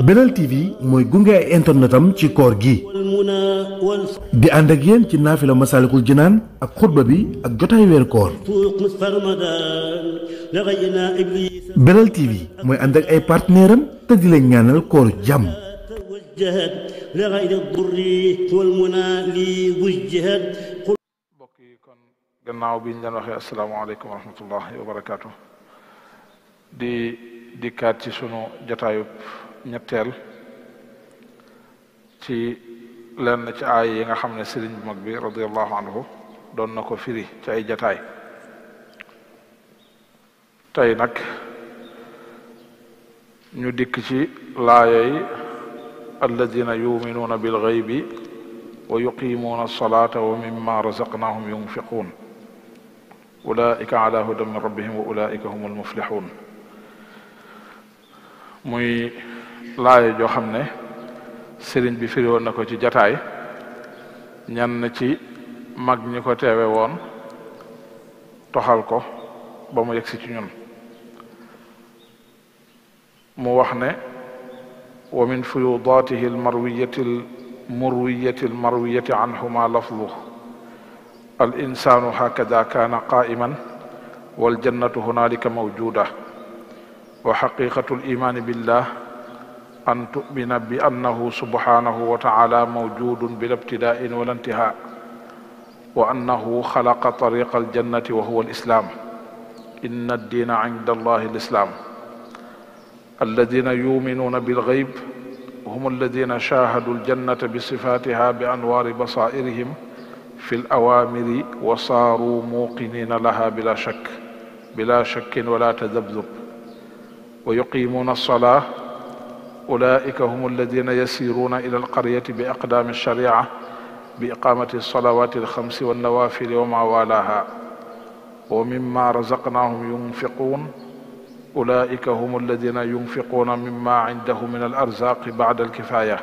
Belal TV mooy gunge ay internetam ci koor gi di ànd ak yéen ci naafila Masaalikul Jinaan ak xutba bi ak jotaay weer koor. Belal TV mooy ànd ak ay partenaire am te di leen ñaanal koor jàmm. mbokk yi kon gannaaw bi ñu leen waxee asalaamaaleykum wa rahmatullahi wa barakaatu di dikkaat ci sunu jotaayub ñetteel ci lenn ci aay yi nga xam ne sëriñ bu mag bi radiallahu anhu doon na ko firi ci ay jotaay tey nag ñu dikk ci laayay alladina yuminuuna bilgaybi wa yuqimuuna alsalata wa mimma razaqnahum yunfiquun ulaika ala hudan min rabbihim wa ulaika hum almuflixuun muy laaya joo xam ne sëriñ bi firi woon na ko ci jataay ñenn ci mag ñi ko teewe woon toxal ko ba mu yegsi ci ñun mu wax ne wa min fuyudaatihi almarwiyati anhuma lafdu al insanu hakada kaana qaiman waljannatu hunalika mawjuda wa xaqiqatu limaani billah an tumina bi annahu subhanahu wa taala mawjudun bila ibtidain wala intihaa wa annahu xalaqa tariqa aljannati wa huwa alislam inna addiina inda allahi alislam alladina yuminuuna bilgayb hum alladina shahadu aljannata bisifatiha bi anwaari basairihim fi alawamiri wa saaru muqinina laha bila shakkin wala tadabdub wa yuqimuuna alsalaa ulaika hum alladina yasiruuna ila alqaryati bi aqdaami alsharia bi iqamati alsalawati alxamsi wannawafili wa ma walaha wa mimma razaqnahum yunfiquun ulaika hum alladina yunfiquuna mimma indahum min alarzaqi bacda alkifaya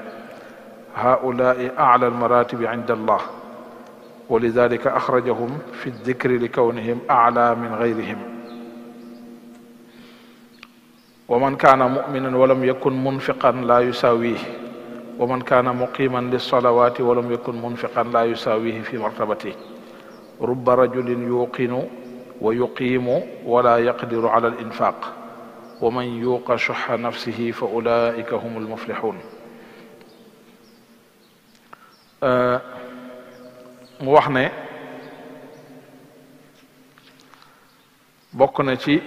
haulai acla almaratibi cinda allah wa lidalika axrajahum fi aldikri likawnihim acla min gayrihim wa man kaana muminan walam yakun munfiqan laa yusaawihi wa man kaana muqiman lissalawati walam yakun munfiqan laa yusaawihi fi martabati rubba rajulin yuqinu wa yuqimu wala yaqdiru ala alinfaq wa man yuqa shuxa nafsihi fa ulaika hum almuflixuun mu wax ne bokk na ci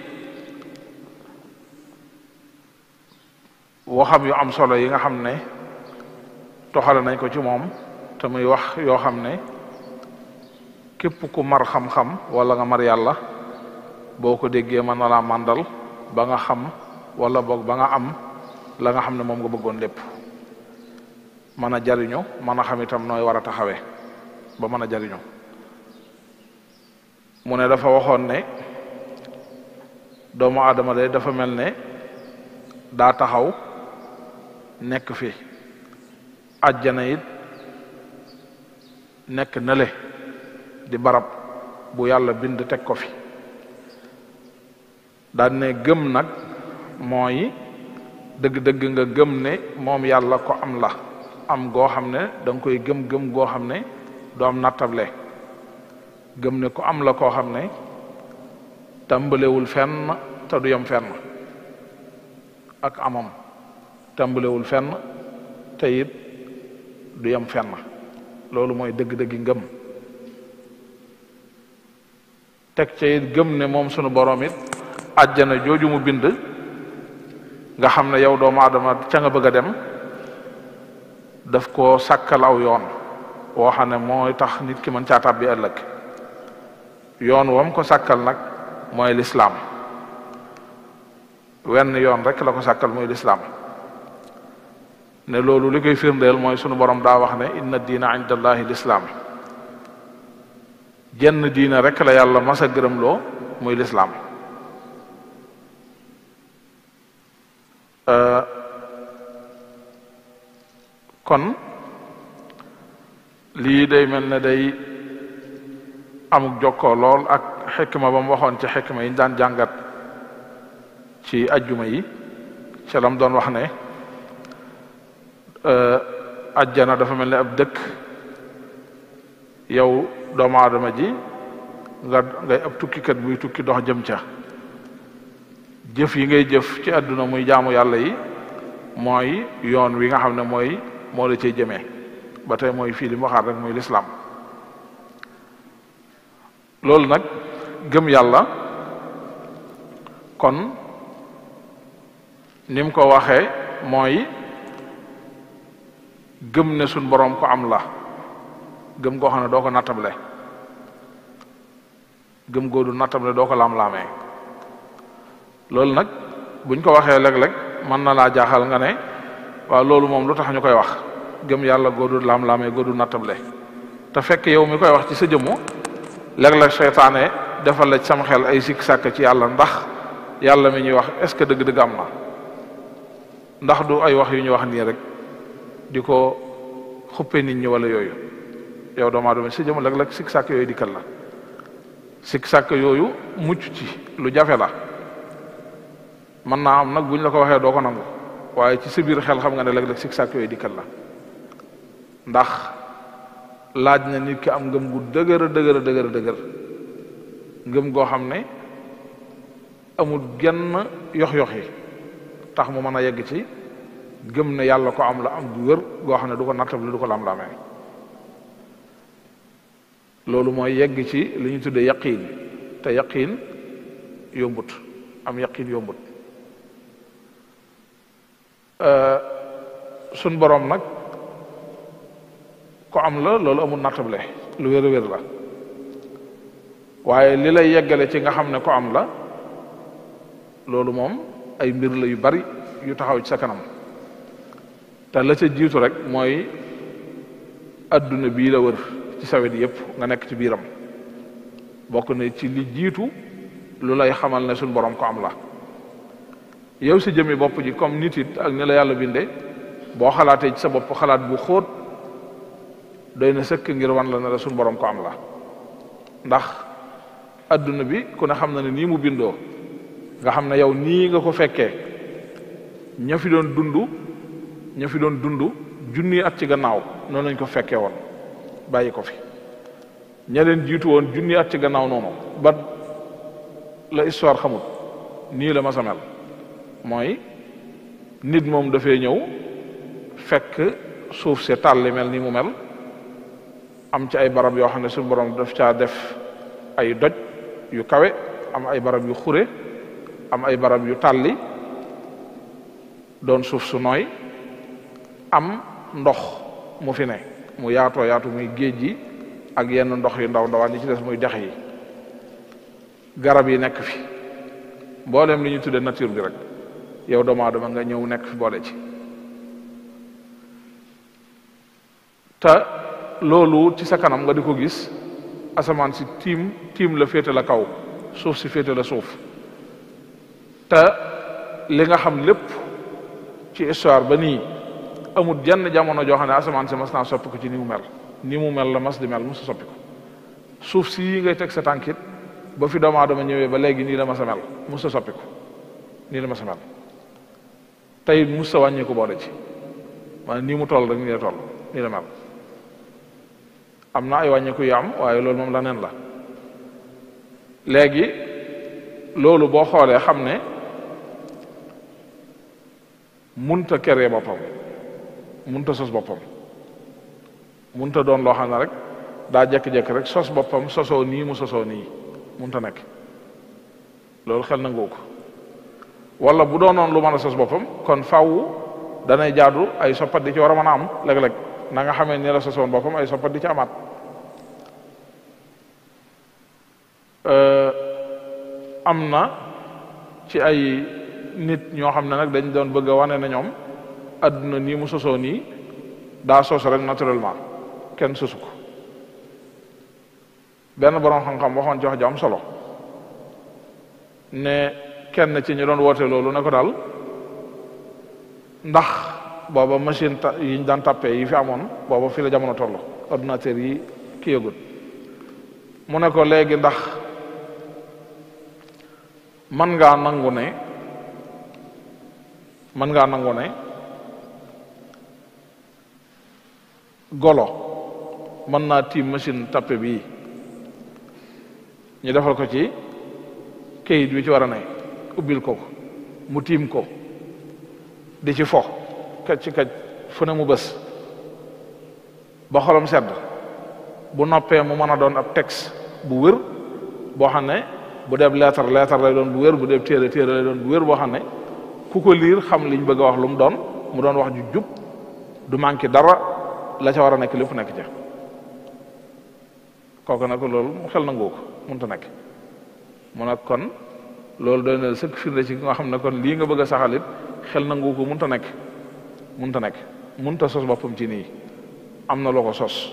waxam yu am solo yi nga xam ne toxale nañ ko ci moom te muy wax yoo xam ne képp ku mar xam-xam wala nga mar yàlla boo ko déggee mën na laa màndal ba nga xam wala boog ba nga am la nga xam ne moom nga bëggoon lépp mën a jariñu mën a xam itam nooy war a taxawee ba mën a jariñu mu ne dafa waxoon ne doomu aadama de dafa mel ne daa taxaw nekk fi àjjana it nekk nale di barab bu yàlla bind teg ko fi daan ne gëm nag mooy dëgg-dëgg nga gëm ne moom yàlla ko am la am goo xam ne da nga koy gëm goo xam ne du am nattable gëm ne ko am la koo xam ne tàmbalewul fenn te du yem fenn ak amam tàmbalewul fenn te it du yem fenn loolu mooy dëgg-dëggi ngëm teg ca it gëm ne moom sunu borom it àjjana jooju mu bind nga xam ne yow doomu aadama ca nga bëgg a dem daf koo sàkkal aw yoon woo xam ne mooy tax nit ki mën caa tàbbi ëllëg yoon wam ko sàkkal nag mooy lislaam wenn yoon rek la ko sàkkal mooy lislaam ne loolu li koy firndeel mooy sunu borom daa wax ne inna diina inda allahi lislaam jenn diina rek la yàlla mas a gërëmloo muy lislaam kon lii day mel ne day amuk jokkoo lool ak xikma ba mu waxoon ci xikma yi ñu daan jàngat ci ajjuma yi ca lam doon wax ne ajjana dafa mel ne ab dëkk yow doomu aadama ji ngay ab tukkikat buy tukki dox jëm ca jëf yi ngay jëf ci àdduna muy jaamu yàlla yi mooy yoon wi nga xam ne moo la cay jëmee ba tey mooy fii li mu waxaat rek muy lislaam loolu nag gëm yàlla kon ni mu ko waxee mooy gëm ne suñ boroom ko am la gëm goo xam ne doo ko nattable gëm goo du nattable doo ko lam-laamee loolu nag buñ ko waxee léeg-léeg mën na laa jaaxal nga ne waaw loolu moom lu tax ñu koy wax gëm yàlla goo du lam-laamee goo du nattable te fekk yow mi koy wax ci sa jëmmu léeg-léeg seytaane defal la ci sama xel ay sikk sàkk ci yàlla ndax yàlla mi ñuy wax est-ce que dëgg-dëgg am na ndax du ay wax yu ñu wax nii rek di ko xuppe nit ñi wala yooyu yow doomu aadama sa jëmm léeg-léeg sikk sàkk yooyu dikkal la sikk sàkk yooyu mucc ci lu jafe la mën naa am nag buñ la ko waxee doo ko nangu waaye ci sa biir xel xam nga ne léeg-léeg sikk sàkk yooyu dikkal la ndax laaj na nit ki am ngëm gu dëgër ngëm goo xam ne amul genn yox-yoxi tax mu mën a yegg ci gëm ne yàlla ko am la am gu wér goo xam ne du ko nattable du ko lam-lamee loolu mooy yegg ci li ñu tuddee yaqiin te yaqiin yombut am yaqiin yombut suñ boroom nag ko am la loolu amul nattable lu wér a wér la waaye li lay yeggale ci nga xam ne ko am la loolu moom ay mbir la yu bari yu taxaw ci sa kanam te la ca jiitu rek mooy adduna bii la wër ci sawet yépp nga nekk ci biiram bokk na ci li jiitu lu lay xamal ne suñ borom ko am la yow si jëmi bopp ji comme nit it ak ni la yàlla binde boo xalaatee ci sa bopp xalaat bu xóot doy na sëkk ngir wan la ne la suñ borom ko am la ndax adduna bi ku ne xam na ne nii mu bindoo nga xam ne yow nii nga ko fekkee ña fi doon dund junni at ci gannaaw noonu lañ ko fekkee woon bàyyi ko fi ña leen jiitu woon junni at ci gannaaw noonu ba la histoire xamul nii la ma sa mel mooy nit moom dafay ñëw fekk suuf si tàlli mel ni mu mel am ci ay barab yoo xam ne suñu borom daf caa def ay doj yu kawe am ay barab yu xure am ay barab yu tàlli doon suuf su nooy am ndox mu fi ne mu yaatoo yaatu muy géej gi ak yenn ndox yu ndaw ndawaan yi ci des muy dex yi garab yi nekk fi mboolem li ñu tuddee nature bi rek yow doomu aadama nga ñëw nekk fi boole ci te loolu ci sa kanam nga di ko gis asamaan si tiim la féete la kaw suuf si féete la suuf te li nga xam lépp ci histoire ba nii amul jenn jamono joo xam ne asamaan si mas naa soppi ko ci ni mu mel la mas di mel musu soppi ko suuf si yi ngay teg sa tànkit ba fi doomu aadama ñëwee ba léegi nii la mas a mel musu soppi ko nii la mas a mel tey musu wàññi ko boole ci maanaam nii mu toll rek nii la toll nii la mel am na ay wàññeeku yu am waaye loolu moom la neen la léegi loolu boo xoolee xam ne munta keree boppam munta sos boppam munta doon loo xam ne rek daa jekki-jekki rek sos boppam sosoo nii mu sosoo nii munta nekk loolu xel nangu ko wala bu doonoon lu mën a sos boppam kon faaw danay jaadu ay soppat di ci war a mën a am léeg-léeg na nga xamee ni la sosoon boppam ay soppat di ci amaat am na ci ay nit ñoo xam ne nag dañ doon bëgg a wane na ñoom adduna nii mu sosoo nii daa sos rek naturellement kenn sosu ko benn borom xam-xam waxoon ci wax ju am solo ne kenn ci ñu doon woote loolu ne ko daal ndax booba machine yi ñu daan tàppee yi fi amoon booba fi la jamono toll ordinateur yi ki yëgut mu ne ko léegi ndax man ngaa nangu ne mën ngaa nangu ne golo mën naa tiim machine tappe bii ñu defal ko ci kayit bi ci war a ne ubbil ko mu tiim ko di ci fo kaj ci kaj fu ne mu bës ba xolam sedd bu noppee mu mën a doon ab texte bu wér boo xam ne bu dee leetar lay doon bu wér bu dee téere lay doon bu wér boo xam ne ku ko liir xam liñ bëgg a wax lu mu doon wax ju jub du manqué dara la ca war a nekk lépp nekk ca kooku nag loolu mu xel nangoo ko mënta nekk mu nag kon loolu doy na sëkk firnde ci nga xam ne kon lii nga bëgg a saxalit xel nangu ko mënta nekk mënta sos boppam ci nii am na loo ko sos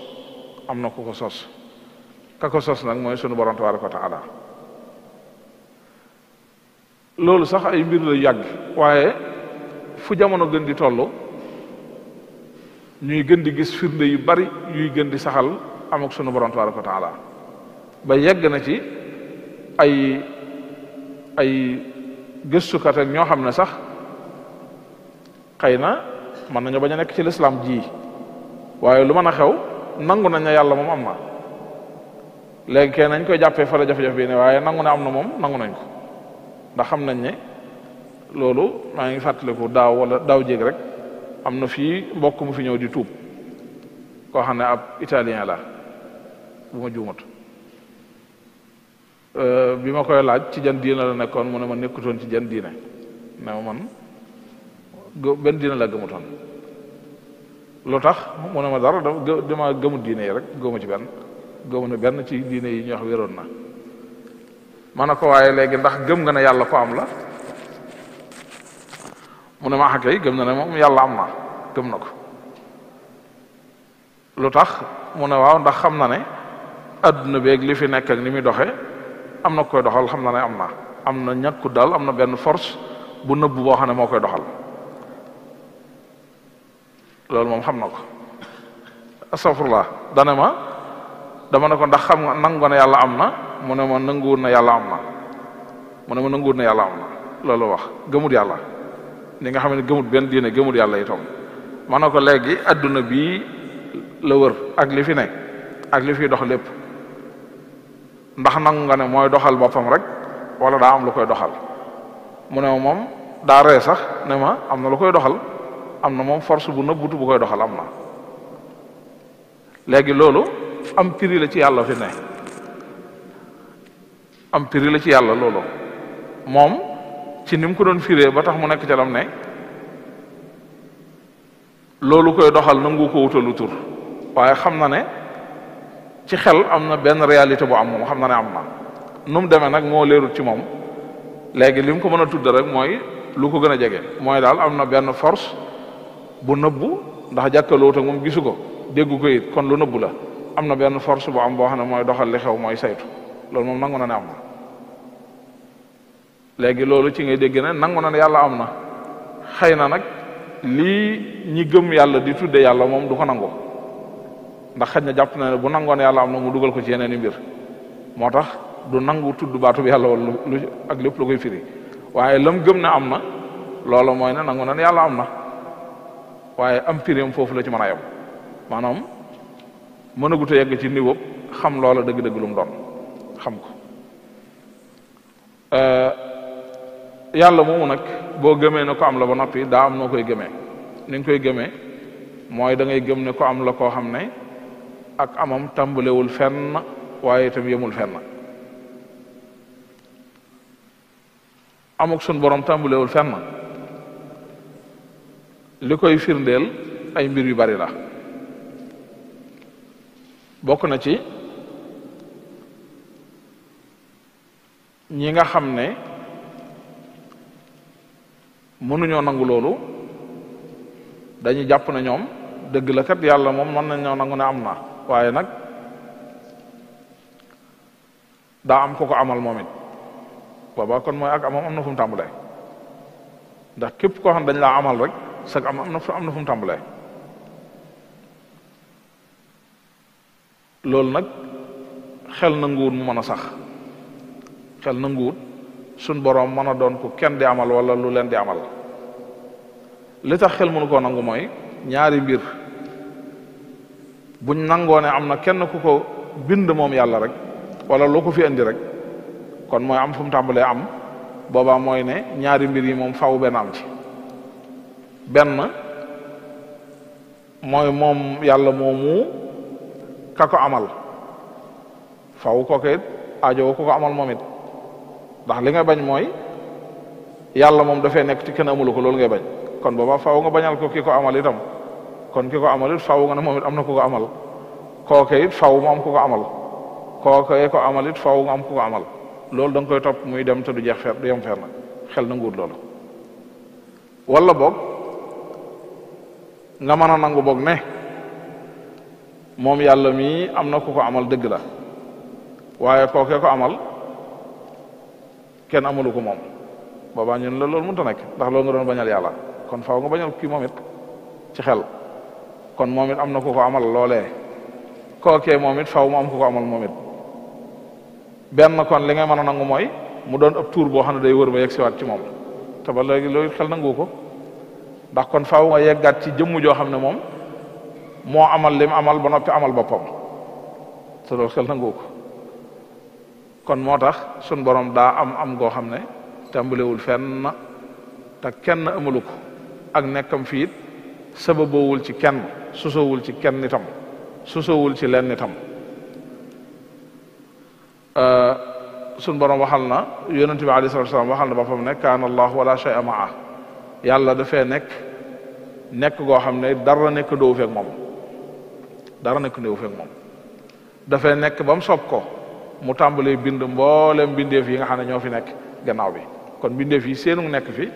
am na ku ko sos ka ko sos nag mooy sunu borom tabaraka wa taala loolu sax ay mbir la yàgg waaye fu jamono gën di toll ñuy gën di gis firnde yu bari yuy gën di saxal am ak sunu borom tabaraka wa taala ba yegg na ci ay gëstukat ak ñoo xam ne sax xëy na mën nañu bañ a nekk ci lislaam ji waaye lu mën a xew nangu nañ ne yàlla moom am na léegi kenn nañ koy jàppee fa la jafe-jafe bi ne waaye nangu ne am na moom nangu nañ ko ndax xam nañ ne loolu maa ngi fàttaliku daaw wala daaw jéeg rek am na fii mbokk mu fi ñëw di tuub koo xam ne ab italien la bu ma juumat bi ma koy laaj ci jan diine la nekkoon mu ne ma nekkutoon ci jan diine ne ma man benn diine la gëmutoon lu tax mu ne ma dara dama gëmut diine yi rek gëmu ci gëmu ne benn ci diine yi ñu wax wéroon na ma ne ko waaye léegi ndax gëm nga ne yàlla ko am la mu ne ma xakay gëm na ne moom yàlla am na gëm na ko lu tax mu ne waaw ndax xam na ne adduna beeg li fi nekk ak ni muy doxe am na koy doxal xam na ne am na ñàkku daal am na benn force bu nëbb boo xam ne moo koy doxal loolu moom xam na ko astafurlah dama ne ko ndax xam nga nangu ne yàlla am na mu ne ma nanguwul na yàlla am na mu ne ma nanguwul na yàlla am na loolu wax gëmut yàlla ni nga xam ne gëmut benn diine gëmut yàlla itam ma ne ko léegi adduna bii la wër ak li fi ne ak li fi dox lépp ndax nangu nga ne mooy doxal boppam rek wala daa am lu koy doxal mu ne ma moom daa ree sax ne ma am na lu koy doxal am na moom force bu nëbbutu bu koy doxal am na léegi loolu am prix la ci yàlla fi ne am prix la ci yàlla loolu moom ci ni mu ko doon firee ba tax mu nekk ca lam ne loolu koy doxal nangu ko wutalu tur waaye xam na ne ci xel am na benn réalité bu am moom xam na ne am na nu mu demee nag moo leerut ci moom léegi li mu ko mën a tudd rek mooy lu ko gën a jege mooy daal am na benn force bu nëbbu ndax jàkkaloo ak moom gisu ko déggu ko it kon lu nëbbu la am na benn force bu am boo xam ne mooy doxal li xew mooy saytu loolu moom nangu na ne am na léegi loolu ci ngay dégg ne nangu na ne yàlla am na xëy na nag lii ñi gëm yàlla di tudde yàlla moom du ko nangu ndax xëy na jàpp na ne bu nangoon yàlla am na mu dugal ko ci yeneen i mbir moo tax du nangu tudd baatu bi yàlla wala lu ak lépp lu koy firi waaye lam gëm ne am na loolu mooy ne nangu na ne yàlla am na waaye am pirim foofu la ci mën a yem maanaam mënagut a yegg ci niveau xam loola dëgg-dëgg lu mu doon xam ko yàlla moomu nag boo gëmee ne ko am la ba noppi daa am noo koy gëmee ni nga koy gëmee mooy da ngay gëm ne ko am la koo xam ne ak amam tàmbalewul fenn waaye itam yemul fenn amuk sun borom tàmbalewul fenn li koy firndeel ay mbir yu bari la bokk na ci ñi nga xam ne mënuñoo nangu loolu dañuy jàpp ne ñoom dëgg la kat yàlla moom mën nañoo nangu ne am na waaye nag daa am ko ko amal moom it booba kon mooy ak amam am na fu mu tàmbalee ndax képp koo xam dañ laa amal rek sag am na fu mu tàmbalee loolu nag xel nanguwut mu mën a sax xel nanguwut suñ boroom mën a doon ku kenn di amal wala lu leen di amal li tax xel mënu koo nangu mooy ñaari mbir buñ nangoo ne am na kenn ku ko bind moom yàlla rek wala loo ko fi indi rek kon mooy am fu mu tàmbalee am boobaa mooy ne ñaari mbir yi moom faw benn am ci benn mooy moom yàlla moomu ka ko amal faw kooku it aajo ku ko amal moom it ndax li nga bañ mooy yàlla moom dafay nekk ci kenn amulu ko loolu ngay bañ kon booba faw nga bañal ko ki ko amal itam kon ki ko amal it faw nga ne moom it am na ku ko amal kooke it faw mu am ku ko amal kooke ko amal it faw nga am ku ko amal loolu da nga koy topp muy dem te du jeex fer du yem fer na xel na nguur loolu wala boog nga mën a nangu boog ne moom yàlla mii am na ku ko amal dëgg la waaye kooke ko amal kenn amalu ko moom boobaa ñun la loolu mënut a nekk ndax loolu nga doon bañal yàlla kon faaw nga bañal kii moom it ci xel kon moom it am na ku ko amal loolee kookee moom it faaw mu am ku ko amal moom it benn kon li nga mën a nangu mooy mu doon ab tuur boo xam ne day wër ba yegg siwaat ci moom te ba léegi loolu xel nangu ko ndax kon faaw nga yeggaat ci jëmm joo xam ne moom moo amal lim amal ba noppi amal boppam te loolu xel nangu ko kon moo tax sun borom daa am goo xam ne tàmbalewul fenn te kenn amalu ko ak nekkam fii it sababoowul ci kenn susowul ci kenn itam susowul ci lenn itam sun borom waxal na yonent bi alayhi salatu wasallam waxal na boppam ne kaana allah wala shay'a maa yàlla dafee nekk goo xam ne dara nekk doowu feeg moom dara nekk doowu feeg moom dafay nekk ba mu soob ko mu tàmbalee bind mboolem bindeef yi nga xam ne ñoo fi nekk gannaaw bi kon bindeef yi seenu nekk fi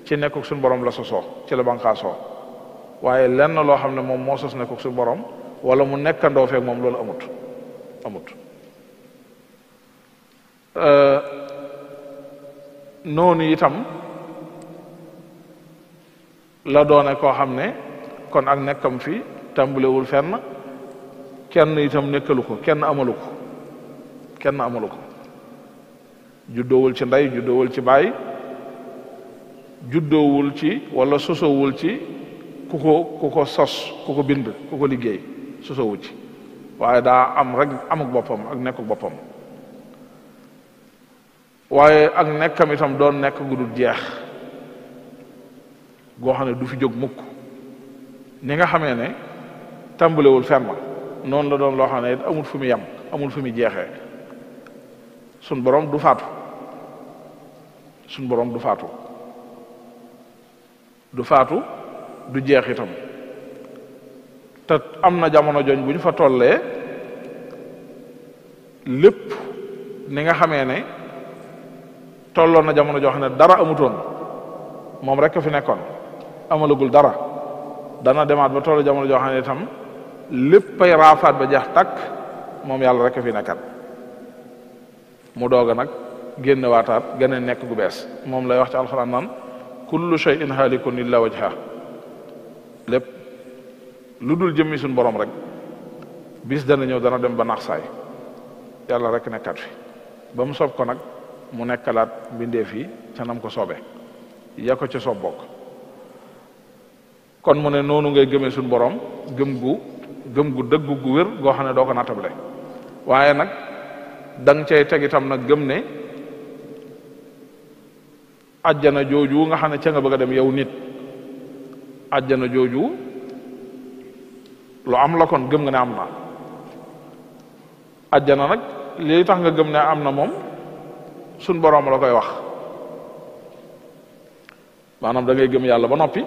ci nekkuk suñu borom la sosoo ci la banqaasoo waaye lenn loo xam ne moom moo sos nekkuk suñu borom wala mu nekkandoo feeg moom loolu amut noonu itam la doone koo xam ne kon ak nekkam fi tàmbalewul fenn kenn itam nekkalu ko kenn amalu ko juddoowul ci ndey juddoowul ci baay juddoowul ci wala sosowul ci ku ko sos ku ko bind ku ko liggéey sosowul ci waaye daa am rek amuk boppam ak nekkuk boppam waaye ak nekkam itam doon nekk gu dul jeex goo xam ne du fi jóg mukk ni nga xamee ne tàmbalewul fenn noonu la doon loo xam ne it amul fu mu yem amul fu mu jeexee sun borom du faatu du jeex itam te am na jamono joñ bu ñu fa tollee lépp ni nga xamee ne tolloon na jamono joo xam ne dara amutoon moom rek fi nekkoon amalagul dara dana demaat ba tollu jamono joo xam ne itam léppay raafaat ba jeex takk moom yàlla rek fi nekkat mu dooga nag génn waataat gën a nekk gu bees moom lay wax ci alxuraan naan kullu shay'in halikun illa wajha lépp lu dul jëmmi suñ borom rek bis dana ñëw dana dem ba nax saay yàlla rek nekkat fi ba mu soob ko nag mu nekkalaat mbindeef yi ca nam ko soobe ya ko ca soob bokk kon mu ne noonu ngay gëmee suñ borom gëm gu dëggu gu wér goo xam ne doo ko nattable waaye nag dang cay teg itam nag gëm ne ajjana jooju nga xam ne ca nga bëgg a dem yow nit ajjana jooju lu am la kon gëm nga ne am na ajjana nag li tax nga gëm ne am na moom suñ boroom la koy wax maanaam da ngay gëm yàlla ba noppi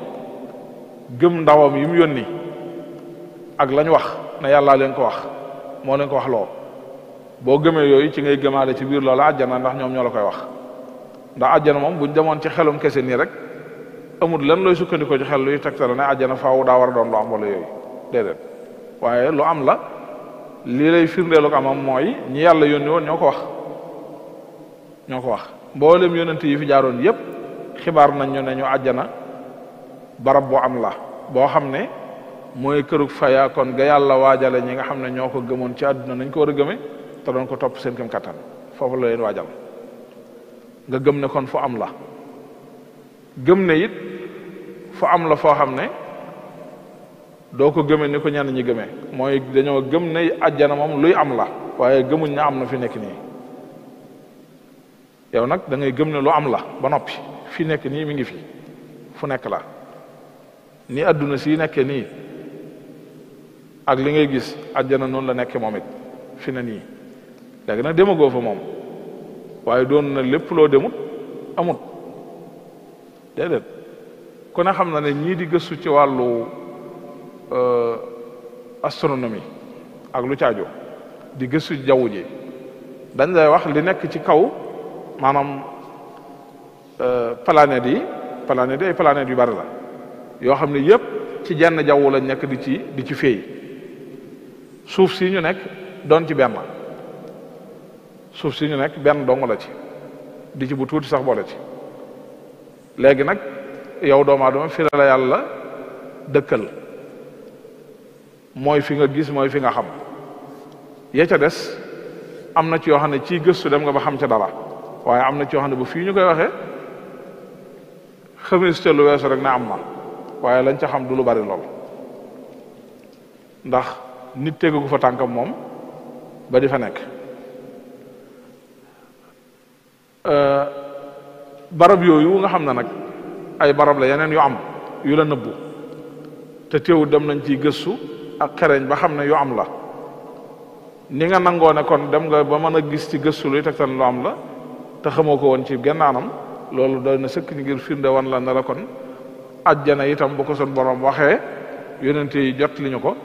gëm ndawam yi mu yónni ak lañ wax ne yàllaa leen ko wax moo leen ko wax loo boo gëmee yooyu ci ngay gëmaale ci biir loola àjjana ndax ñoom ñoo la koy wax ndax àjjana moom buñ demoon ci xelum kese nii rek amul lan looy sukkandikoo ci xel luy tegtal ne àjjana faaw daa war a doon lu am wala yooyu déedéet waaye lu am la lii lay firndeelu ko amam mooy ñi yàlla yónni woon ñoo ko wax mboolem yónnent yi fi jaaroon yépp xibaar nañ ñu ne ñu àjjana barab boo am la boo xam ne mooy kërug faya kon ga yàlla waajale ñi nga xam ne ñoo ko gëmoon ci àdduna nañ ko war a gëme te doon ko topp seen kem kattan foofu la leen waajal nga gëm ne kon fu am la gëm ne it fu am la foo xam ne doo ko gëmee ni ko ñenn ñi gëmee mooy dañoo gëm ne àjjana moom luy am la waaye gëmuñ ne am na fi nekk nii yow nag da ngay gëm ne lu am la ba noppi fi nekk nii mi ngi fi fu nekk la ni adduna si nekkee nii ak li ngay gis àjjana noonu la nekkee moom it fi ne nii léegi nag demagoo fa moom waaye doon na lépp loo demut amut déedéet ku ne xam na ne ñii di gëstu ci wàllu astronomie ak lu caaju di gëstu jaww ji dañ lay wax li nekk ci kaw maanaam planètes yi ay planètes yu bari la yoo xam ne yépp ci jenn jaww lañ nekk di ci féey suuf si ñu nekk doon ci benn suuf si ñu nekk benn dong la ci di ci bu tuuti sax boole ci léegi nag yow doomu aadama fi la yàlla dëkkal mooy fi nga gis mooy fi nga xam ya ca des am na ci yoo xam ne ci gëstu dem nga ba xam ca dara waaye am na ci yoo xam ne bu fii ñu koy waxee xamis ca lu weesu rek na am na waaye lañ ca xam du lu bari lool ndax nit tegagu fa tànkam moom ba di fa nekk barab yooyu nga xam ne nag ay barab la yeneen yu am yu la nëbbu te teewul dem nañ ciy gëstu ak xereñ ba xam ne yu am la ni nga nangoo ne kon dem nga ba mën a gis ci gëstu luy tegtal lu am la te xamoo ko woon ci genn anam loolu doy na sëkk ngir firnde wan la ne la kon ajjana itam bu ko sun borom waxee yonente yi jot li ñu ko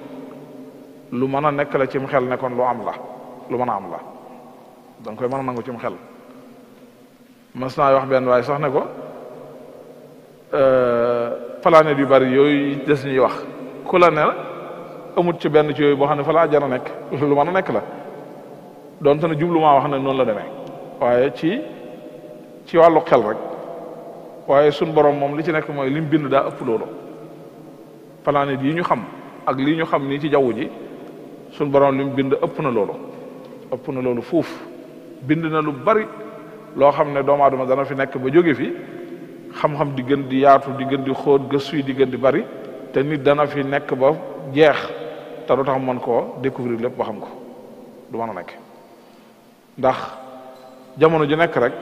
lu mën a nekk la cim xel ne kon lu am la lu mën a am la danga koy mën a nangu cim xel mas naa wax benn waaye sax ne ko planète yu bari yooyu des ñuy wax ku la ne amut ci benn ci yooyu boo xam ne fa la ajjana nekk lu mën a nekk la donte ne jublumaa wax ne noonu la demee waaye ci wàllu xel rek waaye sun borom moom li ci nekk mooy lim bind daa ëpp loolu planète yi ñu xam ak lii ñu xam nii ci jaww ji sun borom lim bind ëpp na loolu fuuf bind na lu bari loo xam ne doomu aadama dana fi nekk ba jóge fi xam-xam di gën di yaatu di gën di xóot gëstu yi di gën di bari te nit dana fi nekk ba jeex te du tax mën koo découvrir lépp ba xam ko du mën a nekk ndax jamono ju nekk rek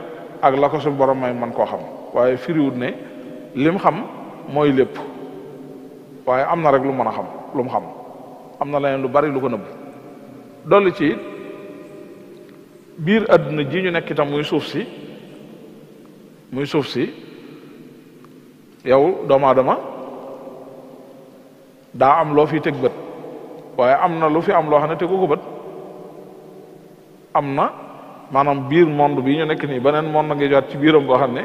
ak la ko suñu borom may mën koo xam waaye firiwut ne lim xam mooy lépp waaye am na rek lu mën a xam lu mu xam am na leneen lu bari lu ko nëbb dolli ci biir àdduna ji ñu nekk itam muy suuf si yow doomu aadama daa am loo fi teg bët waaye am na lu fi am loo xam ne tegu ko bët am na maanaam biir monde bi ñu nekk nii beneen monde ngi jot ci biiram boo xam ne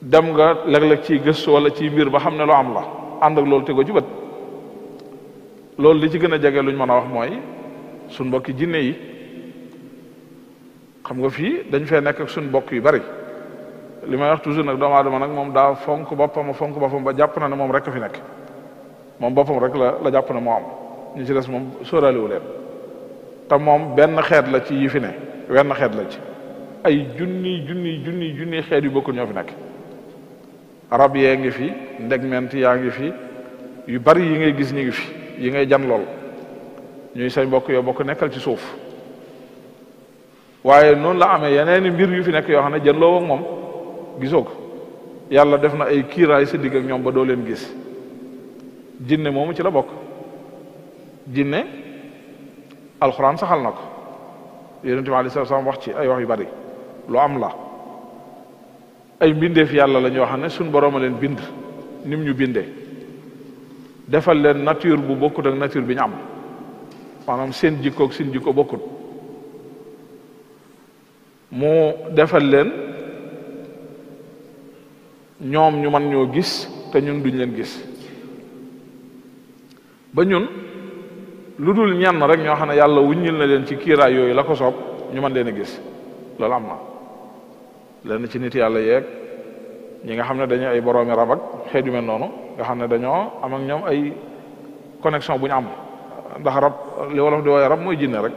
dem nga léeg-léeg ciy gëstu wala ciy mbir ba xam ne lu am la ànd ak loolu tego ci bët loolu li ci gën a jege luñ mën a wax mooy suñ mbokki jinne yi xam nga fii dañ fee nekk ak suñ mbokk yu bari li may wax toujours nag doomu aadama nag moom daa fonk boppam ba jàpp na ne moom rek a fi nekk moom boppam rek la jàpp ne moo am ñu ci des moom sóoraaliwu leen te moom benn xeet la ci yi fi ne wenn xeet la ci ay junni xeet yu bokkul ñoo fi nekk rab yee ngi fi ndegment yaa ngi fi yu bari yi ngay gis ñi ngi fi yi ngay jan lool ñuy say mbokk yoo bokk nekkal ci suuf waaye noonu la amee yeneeni mbir yu fi nekk yoo xam ne jën loo ak moom gisoo ko yàlla def na ay kiiraay sa digg ak ñoom ba doo leen gis jinne moomu ci la bokk jinne alxuraan saxal na ko yonent bi aleyhi salaam wax ci ay wax yu bari lu am la ay mbindeef yàlla la ñoo xam ne suñ boroom a leen bind nim ñu bindee defal leen nature bu bokkut ak nature bi ñu am maanaam seen jikko ak seen jikko bokkut mu defal leen ñoom ñu mën ñoo gis te ñun duñ leen gis ba ñun lu dul ñenn rek ñoo xam ne yàlla wuññil na leen ci kiiraay yooyu la ko soob ñu mën leen a gis loolu am na leen ci nit yàlla yeeg ñi nga xam ne dañoo ay boroomi rab ak xeet yu mel noonu nga xam ne dañoo am ak ñoom ay connexion bu ñu am ndax rab li wolof di wooye rab mooy jinne rek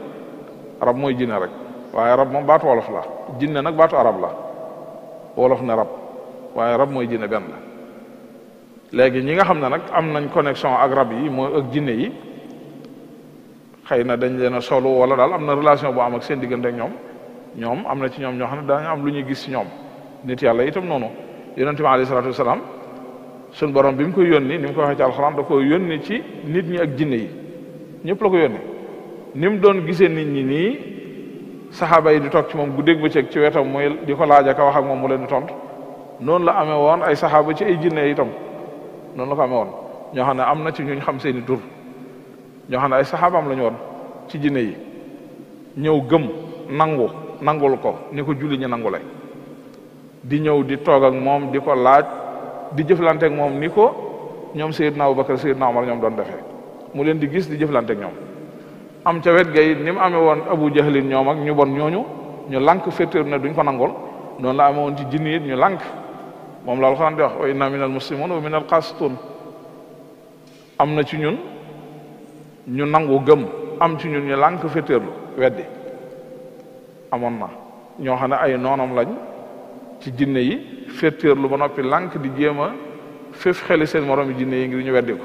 rab mooy jinne rek waaye rab moom baatu wolof la jinne nag baatu arab la wolof ne rab waaye rab mooy jinne benn la léegi ñi nga xam ne nag am nañ connexion ak rab yi mooy ak jinne yi xëy na dañ leen a solo wala daal am na relation bu am ak seen diggante ak ñoom am na ci ñoom ñoo xam ne daañu am lu ñuy gis ci ñoom nit yàlla itam noonu yonente bi alayhi salaatu wasalaam suñ borom bi mu koy yónni ni mu ko waxee ci alxuraan da koy yónni ci nit ñi ak jinne yi ñëpp la ko yónni ni mu doon gisee nit ñi nii saxaaba yi di toog ci moom guddeeg bëccëg ci wetam muy di ko laaj ak wax ak moom mu leen di tontu noonu la amee woon ay saxaaba ci ay jinne itam noonu la ko amee woon ñoo xam ne am na ci ñu xam seeni tur ñoo xam ne ay saxaabaam la ñu woon ci jinne yi ñëw gëm nangul ko ni ko julli ñu nangule di ñëw di toog ak moom di ko laaj di jëflante ak moom ni ko ñoom Seydina Abubakar Seydina Omar ñoom doon defee mu leen di gis di jëflante ak ñoom am ca wet gay ni mu amee woon Abu Jahlin ñoom ak ñu bon ñooñu ñu lànk féetéer ne duñ ko nangol noonu la amee woon ci jinni it ñu lànk moom la Alxuraan di wax wa inna minal muslimun wa minal qasitun am na ci ñun ñu nangu gëm am ci ñun ñu lànk féetéerlu weddi amoon na ñoo xam ne ay noonam lañ ci jinne yi féetéerlu ba noppi lànk di jéem a féef xeli seen morom yi jinne yi ngir ñu weddi ko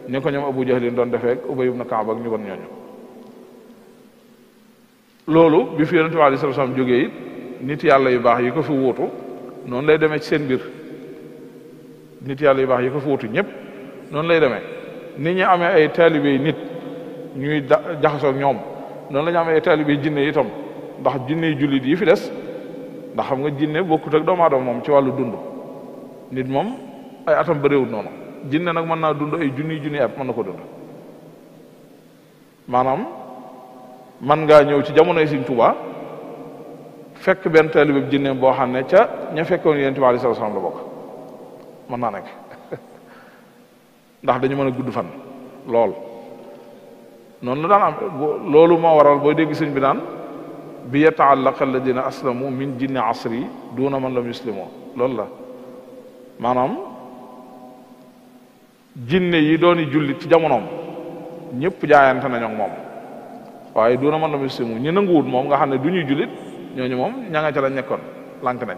ni ko ñoom Abu Jahlin doon defee ak Ubay ibn Ka'b ak ñu bon ñooñu loolu bi fi yonente bi alayhi salaam jógee it nit yàlla yu baax yi ko fi wuutu noonu lay demee ci seen biir nit yàlla yu baax yi ko fi wuutu ñëpp noonu lay demee nit ñi amee ay taalibe yi nit ñuy jaxasoo ak ñoom noonu la ñu amee ay taalibe yi jinne itam ndax jinne yi jullit yi fi des ndax xam nga jinne bokkut ak doomu aadama moom ci wàllu dund nit moom ay atam bëriwul noonu jinne nag mën naa dund ay junni at mën na ko dund maanaam man ngaa ñëw ci jamonoy Sëriñ Tuubaa fekk benn taalibe bi jinne boo xam ne ca ña fekkoon Yonent bi alayhi salaam la bokk mën naa nekk ndax dañu mën a gudd fan lool noonu la daan am loolu moo waral booy dégg sëñ bi naan bi yata'allaqa alladina aslamu min jinni asri duna man lam yuslimu loolu la maanaam jinne yi dooni jullit ci jamonoom ñëpp jaayante nañu ak moom waaye duna man lam yuslimu ñi nanguwut moom nga xam ne du ñuy jullit ñooñu moom ña nga ca lañ nekkoon lànk nañ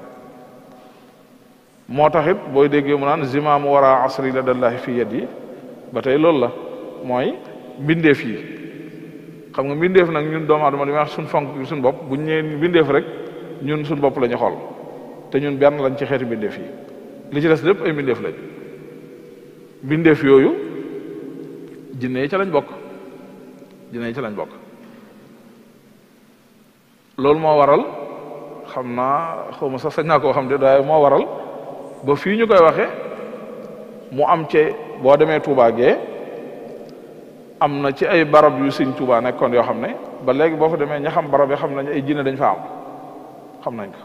moo taxit booy déggee mu naan zimaamu wara asri la dallahi fi yadi ba tey loolu la mooy mbindeef yi xam nga mbindeef nag ñun doomu aadama li may wax suñ fonk suñ bopp buñ ñëwee mbindeef rek ñun suñ bopp la ñu xool te ñun benn lañ ci xeeti mbindeef yi li ci des lépp ay mbindeef lañ mbindeef yooyu jinne yi ca lañ bokk loolu moo waral xam naa xaw ma sax sañ naa koo xam de waaye moo waral ba fii ñu koy waxe mu am ci boo demee Touba gee am na ci ay barab yu Sëriñ Touba nekkoon yoo xam ne ba léegi boo fa demee ña xam barab yi xam nañ ay jinne dañ fa xam nañ ko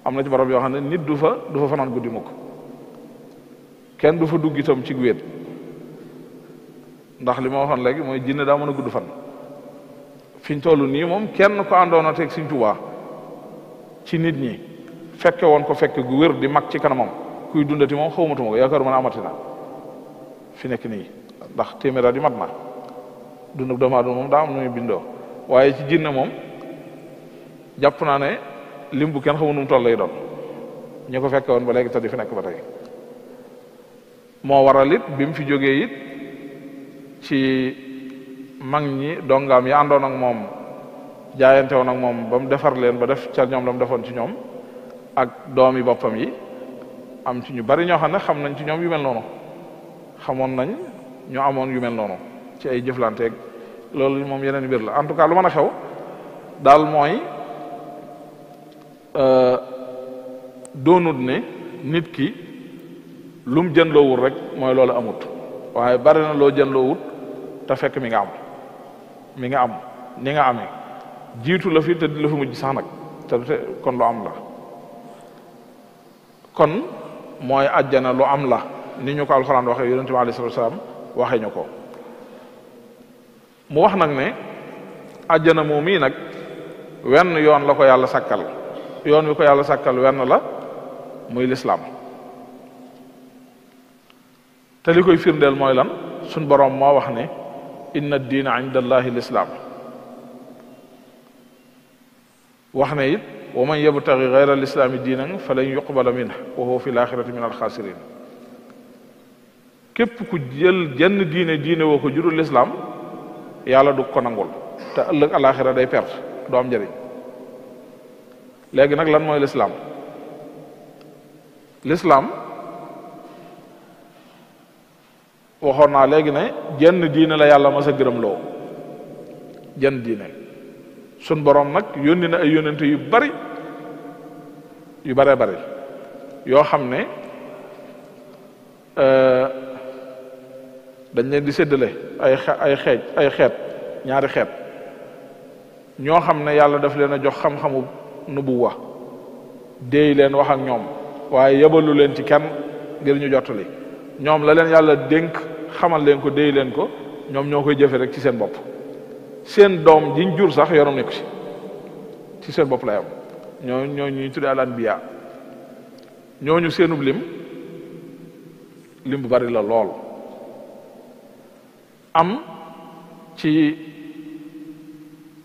am na ci barab yoo xam ne nit du fa fanaan guddi mukk kenn du fa dugg itam ci wéet ndax li ma waxoon léegi mooy jinne daa mën a gudd fan fi ñu toll nii moom kenn ko àndoon a teg Sëriñ Touba ci nit ñi fekke woon ko fekk gu wér di mag ci kanamam kuy dundati moom xawmatuma ko yaakaar mën a amati na fi nekk nii ndax téeméer di mat na dund ak doomu aadama moom daa am nu muy bindoo waaye ci jinne moom jàpp naa ne lim bu kenn xamu nu mu toll lay doon ñu ko fekke woon ba léegi te di fi nekk ba tey moo waral it bi mu fi jógee it ci mag ñi dongaam yi àndoon ak moom jaayante woon ak moom ba mu defar leen ba def ca ñoom la mu defoon ci ñoom ak doomi boppam yi am ci ñu bari ñoo xam ne xam nañ ci ñoom yu mel noonu xamoon nañ ñu amoon yu mel noonu ci ay jëflanteeg loolu moom yeneen mbir la en tout cas lu mën a xew daal mooy doonut ne nit ki lum jën loo wut rek mooy loolu amut waaye bari na loo jën loo wut te fekk mi nga am ni nga amee jiitu la fi te di la fi mujj sax nag te kon lu am la kon mooy àjjana lu am la ni ñu ko alxuraan waxee yonente bi alayhi salaam waxee ñu ko mu wax nag ne àjjana moom mii nag wenn yoon la ko yàlla sàkkal yoon wi ko yàlla sàkkal wenn la muy lislaam te li koy firndeel mooy lan suñ boroom moo wax ne inna diina inda allahi lislaam wax ne it wa man yabtaghi ghayra al-islami diinan falan yuqbala minhu wa huwa fi l-akhirati min al-khasirin képp ku jël jenn diine woo ko jurul lislaam yàlla du ko nangul te ëllëg alaxira day perte du am njëriñ. léegi nag lan mooy lislaam? lislaam waxoon naa léegi ne jenn diine la yàlla mas a gërëm loo, jenn diine. sun borom nag yónni na ay yónnente yu bari yu baree bari yoo xam ne dañ leen di séddale ay xeet ñaari xeet ñoo xam ne yàlla daf leen a jox xam-xamu nubuwa déey leen wax ak ñoom waaye yebalu leen ci kenn ngir ñu jottali. ñoom la leen yàlla dénk xamal leen ko déey leen ko ñoom ñoo koy jëfe rek ci seen bopp. seen doom jiñ jur sax yoonam nekku ci seen bopp lay am. ñooñu ñuy tuddee al anbiya ñooñu seenub lim bu bari la lool. am ci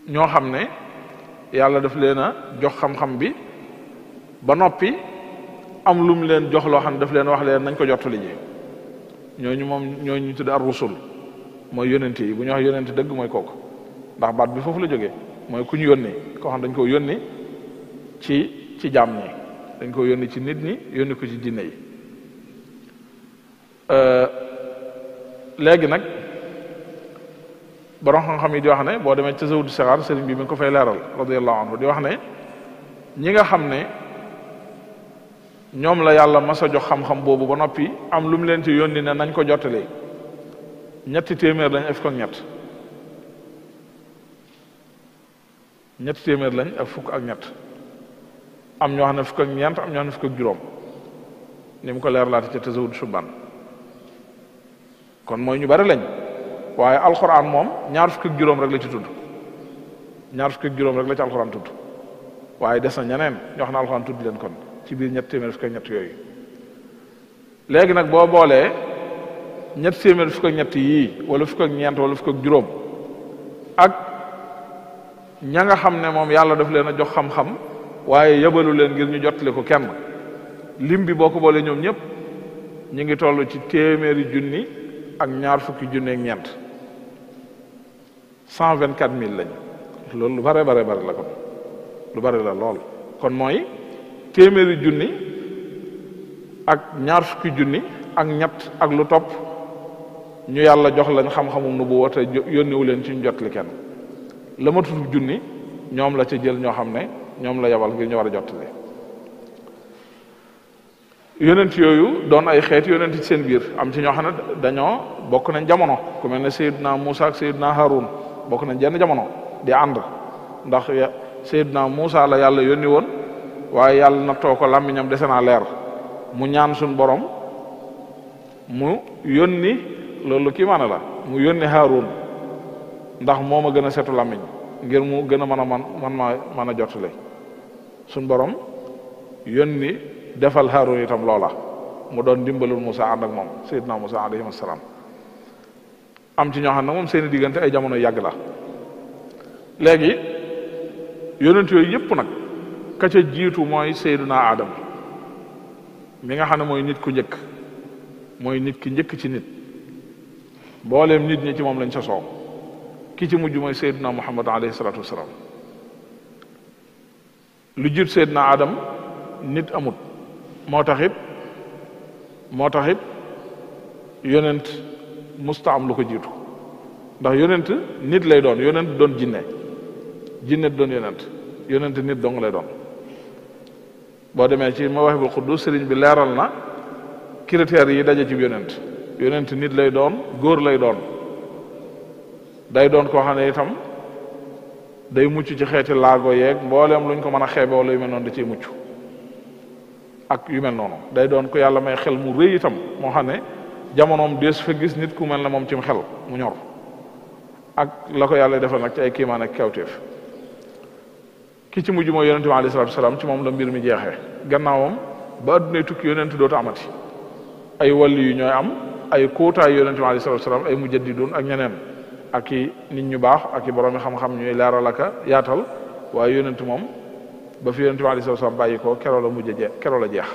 ñoo xam ne yàlla daf leen a jox xam-xam bi ba noppi am lu mu leen jox loo xam ne daf leen wax leen nañ ko jottali ji. ñooñu moom ñooñu ñu tuddee ar rusul mooy yónent yi. bu ñu wax yónent dëgg mooy kooku, ndax baat bi foofu la jógee mooy ku ñu yónni koo xam dañ ko yónni ci jaam ñi, dañ ko yónni ci nit ñi, yónni ko ci jinne yi. léegi nag borom xam-xam yi di wax ne boo demee ca Zawdu Sixaar sëriñ bi mi ngi ko fay leeral radiyallahu anhu di wax ne ñi nga xam ne ñoom la yàlla mas a jox xam-xam boobu ba noppi am lu mu leen ci yónni ne nañ ko jottalee ñetti téeméer lañ ak fukk ak ñett. ñetti téeméer lañ ak fukk ak ñett. am ñoo xam ne fukk ak ñeent, am ñoo xam ne fukk ak juróom, ni mu ko leeralaati ca Tazawudu Shubban. kon mooy ñu bari lañ, waaye alxuraan moom ñaar fukk ak juróom rek la ci tudd, ñaar fukk ak juróom rek la ci alxuraan tudd, waaye des na ñeneen ñoo xam ne alxuraan tudd leen kon ci biir ñetti téeméer fukk ak ñett yooyu. léegi nag boo boolee ñetti téeméer fukk ak ñett yii wala fukk ak ñeent wala fukk ak juróom ak ña nga xam ne moom yàlla daf leen a jox xam-xam waaye yebalu leen ngir ñu jottali ko kenn, lim bi boo ko boolee ñoom ñëpp ñu ngi toll ci téeméeri junni ak ñaar fukki junni ak ñeent, 124 000 lañ. loolu lu bare bare bare la kon lu bare la lool. kon mooy téeméeri junni ak ñaar fukki junni ak ñett ak lu topp ñu yàlla jox lañ xam-xamu nubuwa te yónniwu leen ci ñu jottali kenn. la ma tudd junni ñoom la ca jël ñoo xam ne ñoom la yabal ngir ñu war a jottali. yonent yooyu doon ay xeet yonent ci seen biir, am ci ñoo xam ne dañoo bokk nañ jamono, ku mel ne Seydina Muusa ak Seydina Haroun bokk nañ jenn jamono di ànd, ndax Seydina Muusa la yàlla yónni woon waaye yàlla nattoo ko làmmiñam dese naa leer, mu ñaan suñ borom mu yónni, loolu kii maana la, mu yónni Haroun ndax moo ma gën a setu làmmiñ ngir mu gën a mën a jottale. suñ borom yónni defal Haroun itam loola mu doon dimbalul Musa ànd ak moom Seydina Musa alayhi salaam. am ci ñoo xam ne moom seeni diggante ay jamono yàgg la. léegi yonent yooyu yëpp nag ka ca jiitu mooy Seydina Adam mi nga xam ne mooy nit ku njëkk, mooy nit ki njëkk ci nit, mbooleem nit ñi ci moom lañ sosoo. ki ci mujj mooy Seydina Muhammad alayhi salaatu wasalaam. lu jiit Seydina Adam nit amut, moo taxit yonent musta am lu ko jiitu, ndax yonent nit lay doon, yonent doon jinne doon yonent nit dong lay doon. boo demee ci Mawaahibul Quddus sëriñ bi leeral na critères yi daje ci yonent nit lay doon, góor lay doon, day doon koo xam ne itam day mucc ci xeeti laago yeeg mbooleem luñ ko mën a xeebe wala yu mel noonu da ciy mucc ak yu mel noonu. day doon ko yàlla may xel mu rëy itam moo xam ne jamonoom dees fa gis nit ku mel ne moom cim xel mu ñor, ak la ko yàlla defal nag ci ay kiimaan ak kawteef. ki ci mujj mooy yonente bi alayhi salaatu wasalaam, ci moom la mbir mi jeexee. gannaawam ba addunay tukki yonent dootu amati, ay wàlli yu ñooy am, ay kóotaay yonente bi alayhi salaatu wasalaam, ay mujaddidun ak ñeneen ak i nit ñu baax ak i boroomi xam-xam ñuy leeral ak yaatal. waaye yonent moom ba fi yonente bi alayhi salaatu wasalaam bàyyi ko keroo la jeex.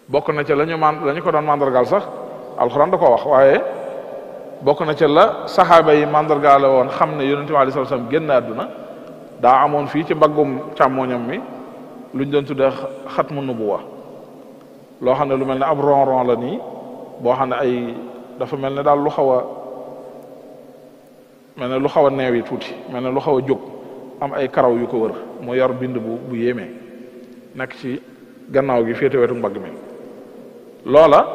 bokk na ca la ñu ko doon mandargaal sax alxuraan da ko wax waaye bokk na ca la saxaaba yi mandargaale woon xam ne yonente bi alayhi salaam génn àdduna daa amoon fii ci mbaggum càmmoñam mi luñ doon tuddee xatmu nubuwa loo xam ne lu mel ne ab ron la nii boo xam ne ay dafa mel ne daal lu xaw a neew yi tuuti mel ne lu xaw a jóg am ay karaw yu ko wër mu yor bind bu yéemee nekk ci gannaaw gi féete wetu mbagg mi loola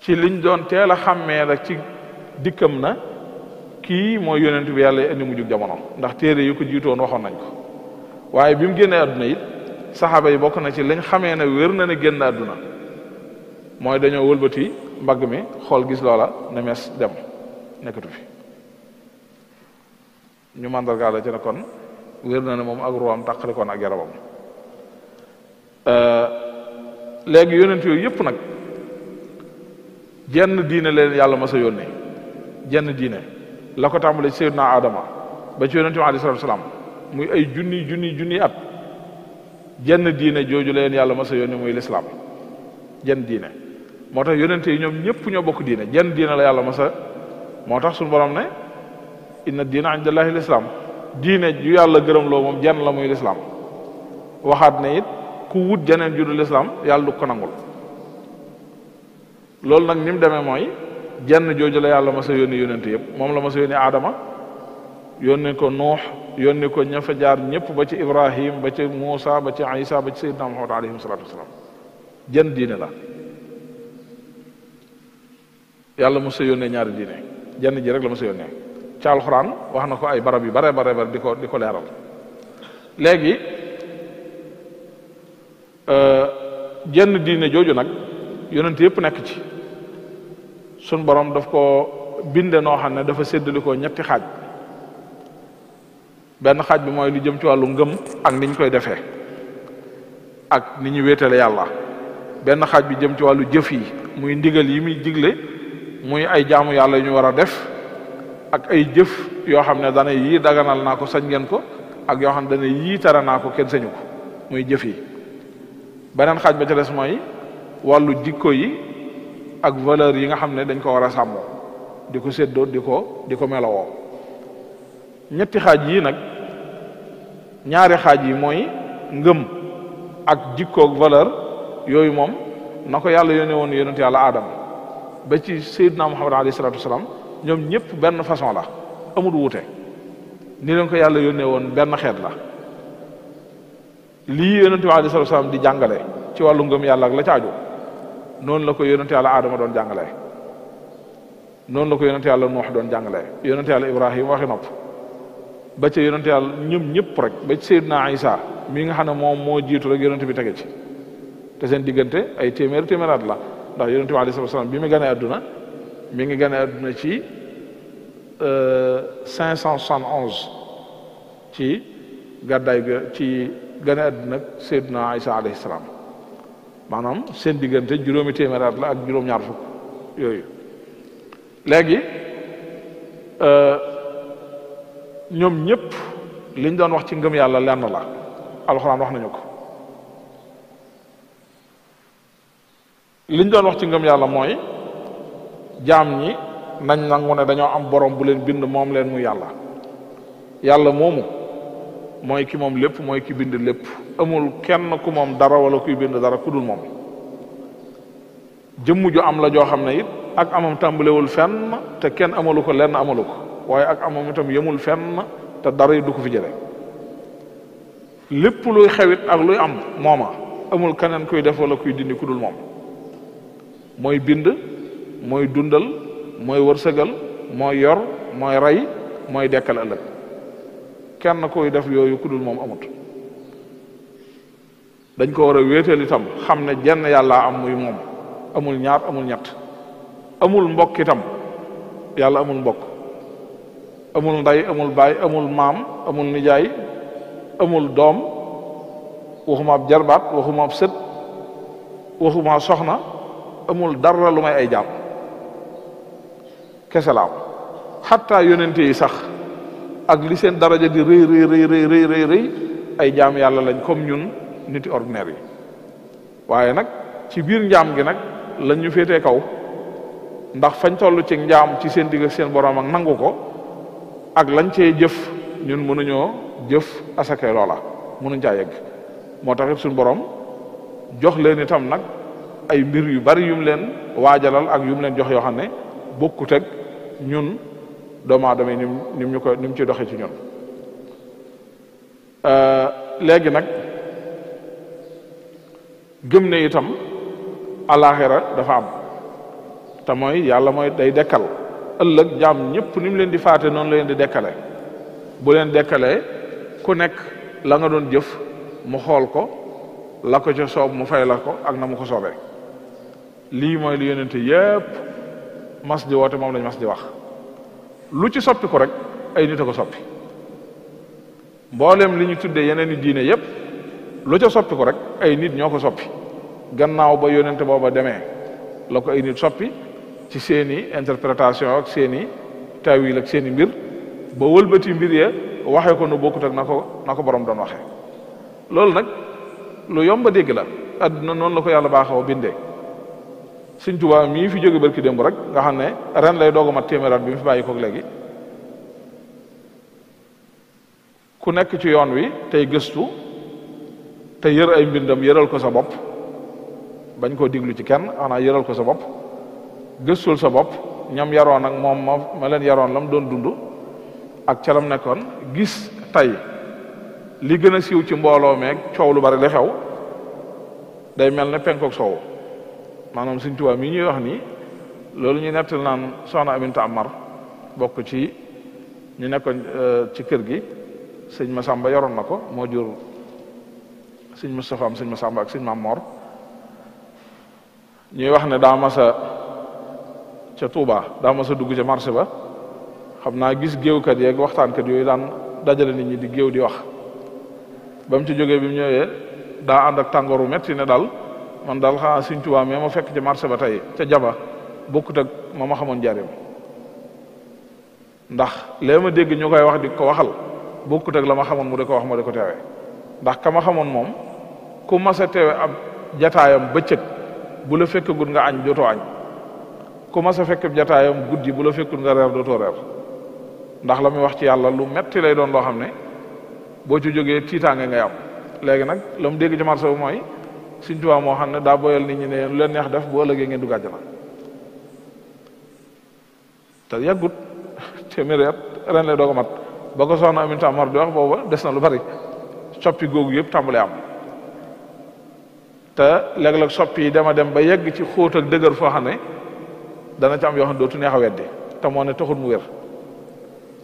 ci liñ doon teel a xàmmee rek ci dikkam na kii mooy yonent bi yàlla indi mujjug jamono ndax téere yu ko jiitoon waxoon nañ ko waaye bi mu génnee àdduna it saxaaba yi bokk na ci lañ xamee ne wér na ne génn àdduna mooy dañoo wëlbati mbagg mi xool gis loola ne mes dem nekkatu fi ñu mandargaale ci ne kon wér na ne moom ak ruwaam tàqali koon ak yaramam léegi yonent yooyu yëpp nag jenn diine leen yàlla mas a yónnee jenn diine la ko tàmbale ci Seydina Adama ba ci yonent bi alayhi salaatu salaam muy ay junni at jenn diine jooju leen yàlla mas a yónnee muy lislaam jenn diine moo tax yonente yi ñoom ñëpp ñoo bokk diine jenn diine la yàlla mas a moo tax suñu borom ne inna diina indallahi lislaam diine ju yàlla gërëm loo moom jenn la muy lislaam waxaat ne it ku wut jeneen ju dul lislaam yàlla du ko nangul loolu nag ni mu demee mooy jenn jooju la yàlla mas a yónni yónente yëpp moom la mas a yónni Adama yónni ko Nuux yónni ko ña fa jaar ñëpp ba ci Ibrahim ba ci Muusa ba ci Isa ba ci Seydina Muhammad alayhi salaatu wasalaam jenn diine la yàlla mas a yónnee ñaari diine jenn ji rek la mas a yónnee ci alxuraan wax na ko ay barab yu bare di ko leeral léegi jenn diine jooju nag yonent yëpp nekk ci sun borom daf ko binde noo xam ne dafa séddali ko ñetti xaaj benn xaaj bi mooy lu jëm ci wàllu ngëm ak ni ñu koy defee ak ni ñu wéetale yàlla benn xaaj bi jëm ci wàllu jëf yi muy ndigal yi muy digle muy ay jaamu yàlla yu ñu war a def ak ay jëf yoo xam ne dana yii daganal naa ko sañ ngeen ko ak yoo xam ne dana yii tere naa ko kenn sañu ko muy jëf yi beneen xaaj ba ca des mooy wàllu jikko yi ak valeur yi nga xam ne dañ ko war a sàmmoo di ko séddoo di ko melowoo ñetti xaaj yii nag ñaari xaaj yi mooy ngëm ak jikko ak valeur yooyu moom na ko yàlla yónnee woon yonent yàlla Aadama ba ci Seydina Muhammad alayhi salaatu wasalaam ñoom ñëpp benn façon la amul wuute ni leen ko yàlla yónnee woon benn xeet la lii yonent bi alayhi salaatu wasalaam di jàngale ci wàllu ngëm yàlla ak la caaju noonu la ko yonent yàlla Aadama doon jàngalee noonu la ko yonent yàlla Nuux doon jàngalee yonent yàlla Ibrahim waxi nopp ba ca yonent yàlla ñoom ñëpp rek ba ci Seydina Isa mi nga xam ne moom moo jiitu rek yonent bi tege ci te seen diggante ay téeméeraat la ndax yonent bi alayhi salaam bi mu gane àdduna mi ngi gane àdduna ci 571 ci gàddaay ga ci gane àdduna Seydina Isa alayhi salaam maanaam seen diggante juróomi téeméeraat la ak juróom-ñaar fukk yooyu léegi ñoom ñëpp liñ doon wax ci ngëm yàlla lenn la alxuraan wax nañu ko liñ doon wax ci ngëm yàlla mooy jaam ñi nañ nangu ne dañoo am borom bu leen bind moom leen mu yàlla moomu mooy ki moom lépp mooy ki bind lépp amul kenn ku moom dara wala kuy bind dara ku dul moom jëmm ju am la joo xam ne it ak amam tàmbalewul fenn te kenn amalu ko lenn amalu ko waaye ak amam itam yemul fenn te dara yi du ko fi jële lépp luy xewit ak luy am mooma amul keneen kuy def wala kuy dindi ku dul moom mooy bind mooy dundal mooy wërsëgal mooy yor mooy rey mooy dekkal ëllëg kenn kuy def yooyu ku dul moom amut dañ ko war a wéetal itam xam ne jenn yàlla am muy moom amul ñaar amul ñett amul mbokk itam yàlla amul mbokk amul ndey amul baay amul maam amul nijaay amul doom waxuma ab jarbaat waxuma ab sët waxuma soxna amul dara lu may ay jaam kese la am xatta yonente yi sax ak li seen daraja di rëy ay jaam yàlla lañ comme ñun niti ordinaire yi waaye nag ci biir njaam gi nag lañ ñu féetee kaw ndax fañ toll ci njaam ci seen digg ak seen borom ak nangu ko ak lañ cee jëf ñun mënuñoo jëf asakay loola mënuñ caa yegg moo tax suñu borom jox leen itam nag ay mbir yu bari yum leen waajalal ak yum leen jox yoo xam ne bokkut ak ñun doomu aadama yi ni mu ci doxee ci ñun léegi nag gëm ne itam alaxira dafa am te mooy yàlla mooy day dekkal ëllëg jaam ñëpp ni mu leen di faate noonu la leen di dekkale bu leen dekkalee ku nekk la nga doon jëf mu xool ko la ko ca soob mu fay la ko ak na mu ko soobee lii mooy li yonente yépp mas di woote moom lañ mas di wax lu ci soppi ko rek ay nit a ko soppi mboolem li ñu tuddee yeneen i diine yépp lu ca soppi ko rek ay nit ñoo ko soppi gannaaw ba yonente booba demee la ko ay nit soppi ci seeni interprétation ak seeni tawil ak seeni mbir ba wëlbati mbir ya waxee ko nu bokkut ak na ko borom doon waxee loolu nag lu yomb a dégg la adduna noonu la ko yàlla baaxoo bindee Sëñ Tuubaa mii fi jóge barki démb rek nga xam ne ren lay doog a mat téeméeraat bi mu fi bàyyi ko léegi ku nekk ci yoon wi tey gëstu te yër ay mbindam yëral ko sa bopp bañ koo diglu ci kenn xanaa yëral ko sa bopp gëstul sa bopp ñam yaroon ak moom ma leen yaroon lam doon dund ak ca lam nekkoon gis tey li gën a siiw ci mbooloo meeg coow lu bari li xew day mel ne penkook soow maanaam Sëñ Tuubaa mii ñuy wax nii loolu ñu nettal naan soxna Aminta Amar bokk ci ñu nekkoon ci kër gi sëñ Masamba yoroon na ko moo jur sëñ Moustapha am sëñ Masamba ak sëñ Mam Mor ñuy wax ne daa masa ca Touba daa masa dugg ca marché ba xam naa gis géewkat yeeg waxtaankat yooyu daan dajale nit ñi di géew di wax ba mu ci jógee bi mu ñëwee daa ànd ak tàngooru metti ne daal man daal xanaa Sëñ Tuubaa mais ma fekk ca marché ba tey ca jaba bokkut ak ma xamoon njaareem ndax lee ma dégg ñu koy wax di ko waxal bokkut ak la ma xamoon mu di ko wax mu di ko teewee ndax ka ma xamoon moom ku mas a teewe ab jataayam bëccëg bu la fekkagul nga añ dootoo añ ku mas a fekk jataayam guddi bu la fekkul nga reer dootoo reer ndax la muy wax ci yàlla lu metti lay doon loo xam ne boo ci jógee tiitaange ngay am léegi nag la mu dégg ci marché bi mooy Sëñ Tuubaa moo xam ne daa boyal nit ñi ne lu leen neex def bu ëllëgee ngeen dugg àjjana te yàggut téeméeri at ren lay doog a mat ba ko soxna Aminta Amar di wax booba des na lu bari soppi googu yëpp tàmbale am te léeg-léeg soppi yi dama dem ba yegg ci xóot ak dëgër foo xam ne dana ci am yoo xam ne dootu neex a weddi te moo ne taxul mu wér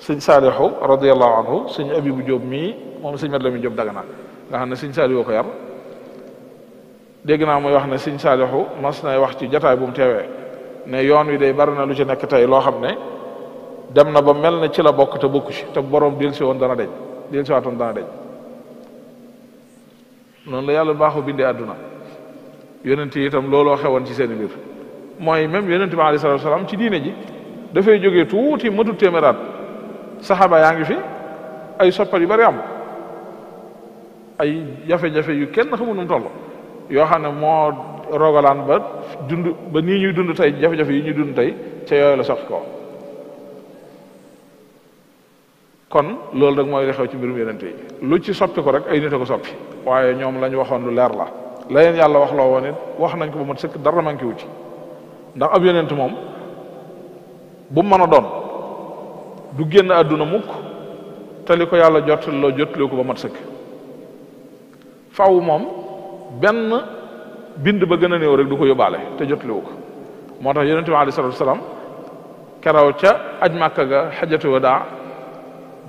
sëñ Saalixu radiyallahu anhu sëñ Abibu Jóob mii moom sëñ Mat Lamin Jóob Dagana nga xam ne sëñ Saalixu ko yar dégg naa muy wax ne sëñ Saalixu mas nay wax ci jataay bu mu teewee ne yoon wi day bari na lu ci nekk tey loo xam ne dem na ba mel ne ci la bokk te bokku ci te borom dellusi woon dana deñ dellusi waatoon dana deñ noonu la yàlla baaxoo bindee àdduna yonent yi itam looloo xewoon ci seen mbir mooy même yonent bi alayhi salaatu salaam ci diine ji dafay jógee tuuti matut téeméeraat saxaaba yaa ngi fi ay soppal yu bari am ay jafe-jafe yu kenn xamul nu mu toll yoo xam ne moo rogalaan ba dund ba nii ñuy dund tey jafe-jafe yi ñuy dund tey ca yooyu la sox ko kon loolu rek mooy li xew ci mbirum yonent yi lu ci soppi ko rek ay nit a ko soppi waaye ñoom la ñu waxoon lu leer la la leen yàlla wax loo woon it wax nañ ko ba mat sëkk dara manqué wu ci ndax ab yonent moom bu mu mën a doon du génn àdduna mukk te li ko yàlla jottali ko ba mat sëkk faw moom benn bind ba gën a néew rek du ko yóbbaale te jottaliwu ko moo tax yonent bi alayhi salaatu wasalaam keraw ca aj màkka ga xajatu wadaa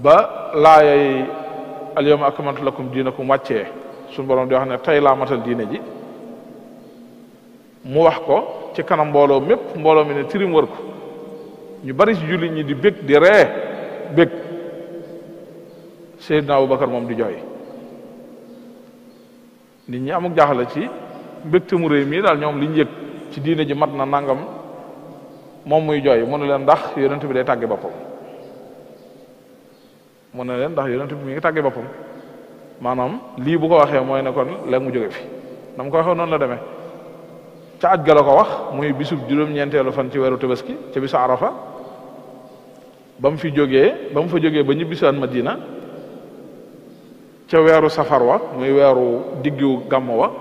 ba laayay al yawma akmaltu lakum diinakum wàccee suñu borom di wax ne tey laa matal diine ji mu wax ko ci kanam mbooloo mépp mbooloo mi ne tirim wër ko ñu bari ci jullit ñi di bég di ree bég Seydina Abubakar moom di jooy nit ñi amuk jaaxle ci mbégte mu réy mii daal ñoom li ñu yëg ci diine ji mat na nangam moom muy jooy mu ne leen ndax yonent bi day tàgge boppam mu ne leen ndax yonent bi mi ngi tàgge boppam maanaam lii bu ko waxee mooy ne kon léegi mu jóge fi na mu ko waxee noonu la demee ca aj ga la ko wax muy bisub juróom-ñeenteelu fan ci weeru tabaski ca bisu arafa ba mu fa jógee ba ñibbisaan Madina ca weeru safar wa muy weeru diggu gàmmo wa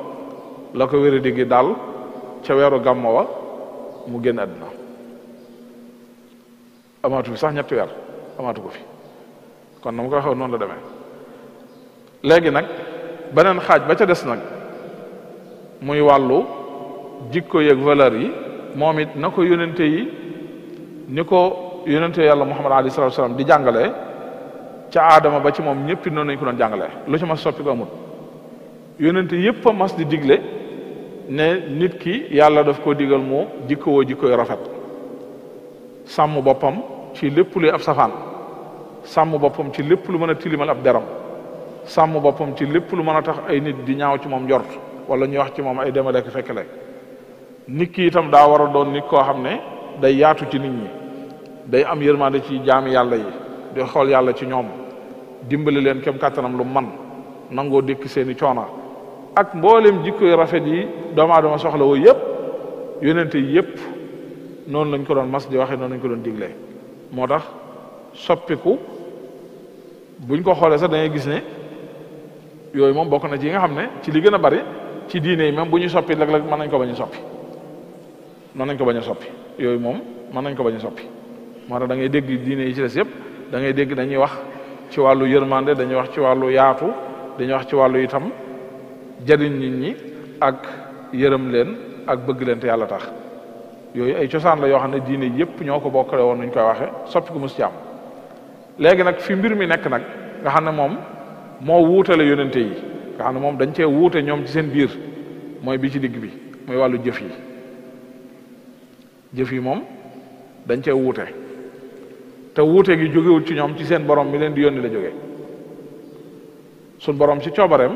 la ko wéri diggi daal ca weeru gàmmo wa mu génn àddina amaatu fi sax ñetti weer amaatu ko fi kon na mu ko waxee noonu la demee léegi nag beneen xaaj ba ca des nag muy wàllu jikko yeeg valeur yi moom it na ko yónente yi ni ko yónente yàlla Muhammad alayhi salaatu salaam di jàngalee ca aadama ba ci moom ñëpp noonu lañ ko doon jàngalee lu ci mas soppi ko amut yónente yëpp a mas di digle ne nit ki yàlla daf ko digal mu jikkowoo jikkoy rafet sàmm boppam ci lépp luy ab safaan sàmm boppam ci lépp lu mën a tilimal ab deram sàmm boppam ci lépp lu mën a tax ay nit di ñaaw ci moom njort wala ñuy wax ci moom ay demalek fekkle nit ki itam daa war a doon nit koo xam ne day yaatu ci nit ñi day am yërmande ci jaami yàlla yi di xool yàlla ci ñoom dimbali leen kem kàttanam lu man nangoo dékk seeni coona ak mboolem jikko yu rafet yi doomu aadama soxla woo yëpp yonente yëpp noonu lañ ko doon mas di waxee noonu lañ ko doon diglee moo tax soppiku buñ ko xoolee sax da ngay gis ne yooyu moom bokk na ci yi nga xam ne ci li gën a bari ci diine yi même bu ñu soppi léeg-léeg mën nañ ko bañ a soppi mën nañ ko bañ a soppi yooyu moom mën nañ ko bañ a soppi moo tax da ngay dégg diine yi ci des yëpp da ngay dégg dañuy wax ci wàllu yërmande dañuy wax ci wàllu yaatu dañuy wax ci wàllu itam jariñ nit ñi ak yërëm leen ak bëgg leen te yàlla tax yooyu ay cosaan la yoo xam ne diine yëpp ñoo ko bokkale woon nuñ koy waxe soppi ko mos ci am léegi nag fi mbir mi nekk nag nga xam ne moom moo wuutale yonente yi nga xam ne moom dañ cee wuute ñoom ci seen biir mooy bi ci digg bi mooy wàllu jëf yi moom dañ cee wuute te wuute gi jógewul ci ñoom ci seen borom mi leen di yónni la jóge suñ borom ci coobareem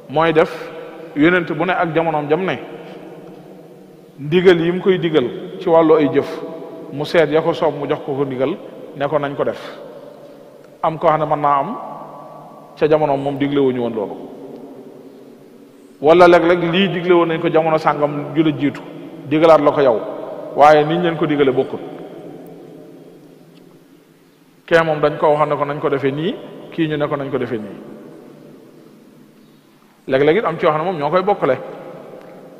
mooy def yonent bu ne ak jamonoom jam ne ndigal yi mu koy digal ci wàllu ay jëf mu seet ya ko soob mu jox ko ndigal ne ko nañ ko def am ko xam ne mën naa am ca jamonoom moom digle wuñu woon loolu wala léeg-léeg lii digle woon nañ ko jamono sàngam ju la jiitu digalaat la ko yow waaye niñ leen ko digale bokkut kee moom dañ ko wax ne ko nañ ko defee nii kii ñu ne ko nañ ko defee nii léeg-léeg it am ci yoo xam ne moom ñoo koy bokkale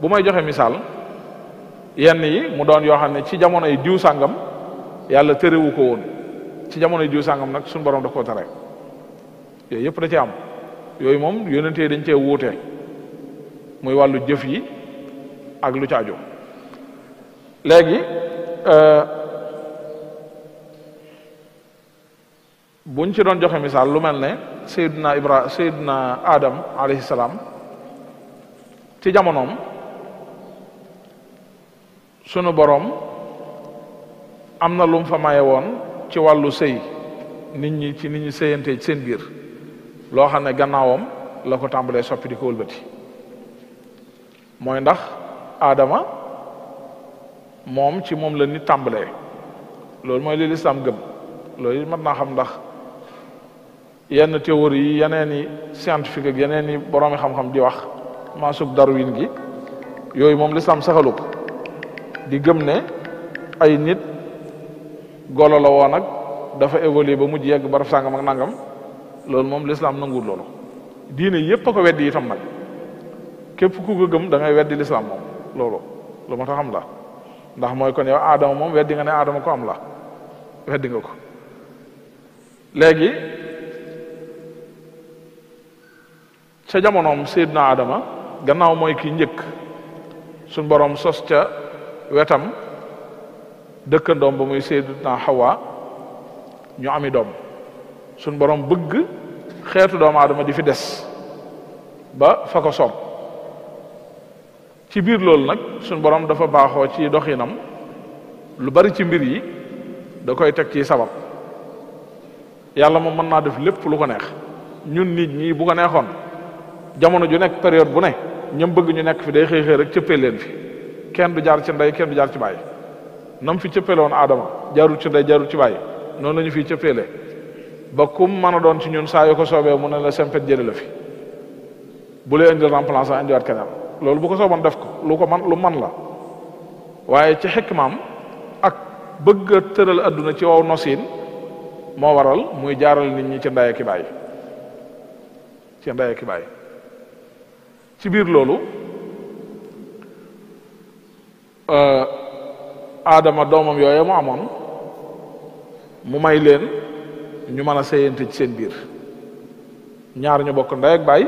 bu may joxe misaal yenn yi mu doon yoo xam ne ci jamono yi diw sàngam yàlla terewu ko woon ci jamono yi diw sàngam nag suñu borom daf koo tere yooyu yëpp da ci am yooyu moom yonente yi dañ cee wuute muy wàllu jëf yi ak lu ci aju léegi buñ ci doon joxe misaal lu mel ne Seydina Adam alayhi salaam ci jamonoom sunu borom am na lu mu fa maye woon ci wàllu sëy nit ñi sëyante ci seen biir loo xam ne gannaawam la ko tàmbalee soppi di ko wëlbati mooy ndax Adama moom ci moom la nit tàmbalee loolu mooy li lislaam gëm loolu it mat naa xam ndax yenn théorie yi yeneen i scientifique ak yeneen i boroomi xam-xam di wax maasug Darwin gi yooyu moom lislaam saxalu ko di gëm ne ay nit golo la woon ak dafa évoluer ba mujj yegg baraf sàngam ak nangam loolu moom lislaam nanguwul loolu diine yépp a ko weddi itam nag képp ku ko gëm da ngay weddi lislaam moom loolu lu ma tax xam la ndax mooy kon yow Adama moom weddi nga ne Adama ko am la weddi nga ko léegi ca jamonoom Seydina Adama gannaaw mooy ki njëkk suñ borom sos ca wetam dëkkandoom ba muy Seydina Hawa ñu ami doom suñ borom bëgg xeetu doomu aadama di fi des ba fa ko soob ci biir loolu nag suñ borom dafa baaxoo ci doxinam lu bari ci mbir yi da koy teg ci sabab yàlla moom mën naa def lépp lu ko neex ñun nit ñi bu ko neexoon jamono ju nekk période bu ne ñëm bëgg ñu nekk fi day xëy xëy rek cëppee leen fi kenn du jaar ci ndey kenn du jaar ci bàyyi nam fi cëppeeloon Adama jaarul ci ndey jaarul ci bàyyi noonu la ñu fiy cëppeele ba kum mën a doon ci ñun saa yoo ko soobee mu ne la sempet jële la fi bu lee indil remplaçant indiwaat keneen loolu bu ko sooboon def ko lu man la waaye ci xikmaam ak bëgg a tëral adduna ci wow nosin moo waral muy jaaral nit ñi ci ndey ak baay ci biir loolu aadama doomam yooye mu amoon mu may leen ñu mën a séyante ci seen biir ñaar ñu bokk ndey ak baay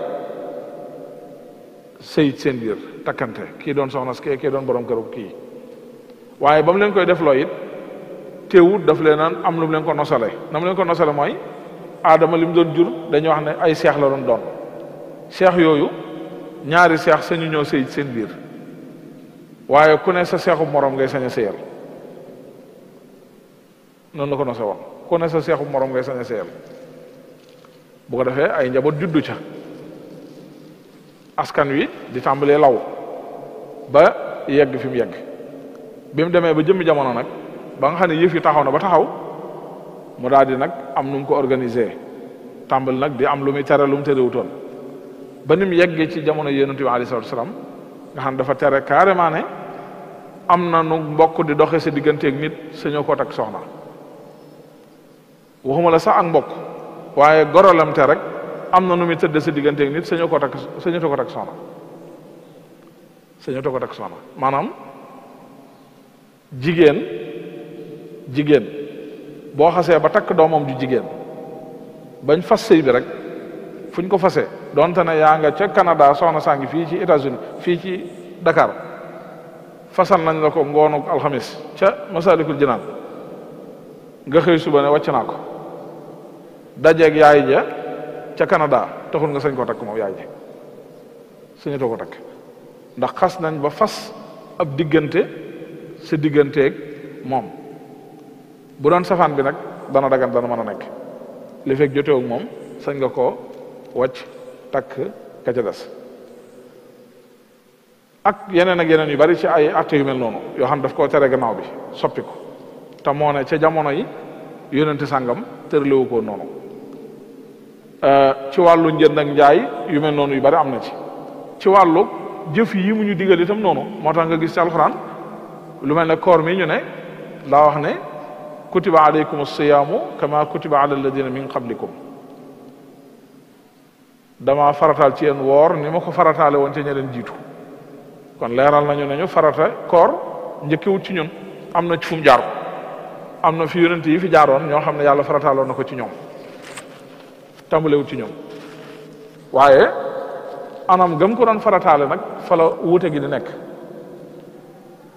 sëy ci seen biir takkante kii doon soxna si kii doon borom këru kii waaye ba mu leen koy def loo it teewut daf leen am lu mu leen ko nosale na mu leen ko nosale mooy aadama li mu doon jur dañuy wax ne ay seex la doon seex yooyu ñaari seex sañu ñoo sëy ci seen biir waaye ku ne sa seexu morom ngay sañ a sëyal noonu la ko nose woon ku ne sa seexu morom ngay sañ a sëyal bu ko defee ay njaboot juddu ca askan wi di tàmbalee law ba yegg fi mu yegg bi mu demee ba jëmmi jamono nag ba nga xam ne yëf yi taxaw na ba taxaw mu daal di nag am nu mu ko organisé tàmbali nag di am lu muy tere lu mu terewutoon ba ni mu yeggee ci jamono yonent bi alayhi salaatu salaam nga xam dafa tere carrément ne am na nu mbokk di doxe sa digganteeg nit sañoo ko takk soxna waxuma la sax ak mbokk waaye gorolamte rek am na nu muy tëdd sa digganteeg nit sañoo ko takk soxna maanaam jigéen boo xasee ba takk doomam ju jigéen bañ fas sëy bi rek fuñ ko fasee donte ne yaa nga ca Canada soxna saa ngi fii ci États-Unis fii ci Dakar fasal nañ la ko ngoonu alxamis ca Masalikul Jinaan nga xëy suba ne wàcc naa ko dajeeg yaay ja ca Canada taxul nga sañ koo takk moom yaay ja sañatoo ko takk ndax xas nañ ba fas ab diggante sa digganteeg moom bu doon safaan bi nag dana dagan dana mën a nekk li fekk joteewug moom sañ nga koo wàcc takk ka ca des ak yeneen yu bari ci ay atte yu mel noonu yoo xam daf koo tere gannaaw bi soppi ko te moo ne ca jamono yi yonente sàngam tëralewu ko noonu ci wàllu njënd ak njaay yu mel noonu yu bari am na ci wàllu jëf yi mu ñu digal itam noonu moo tax nga gis ci alxuraan lu mel ne koor mi ñu ne daa wax ne kutiba alaykum as-siyaamu kama kutiba ala alladina min qablikum dama farataal ci yéen woor ni ma ko farataale woon ca ña leen jiitu kon leeral nañu ne ñu farata koor njëkkewut ci ñun am na ci fu mu jaar am na fi yonent yi fi jaaroon ñoo xam ne yàlla farataaloon na ko ci ñoom tàmbalewut ci ñoom waaye anam gëm ko doon farataale nag fa la wuute gi di nekk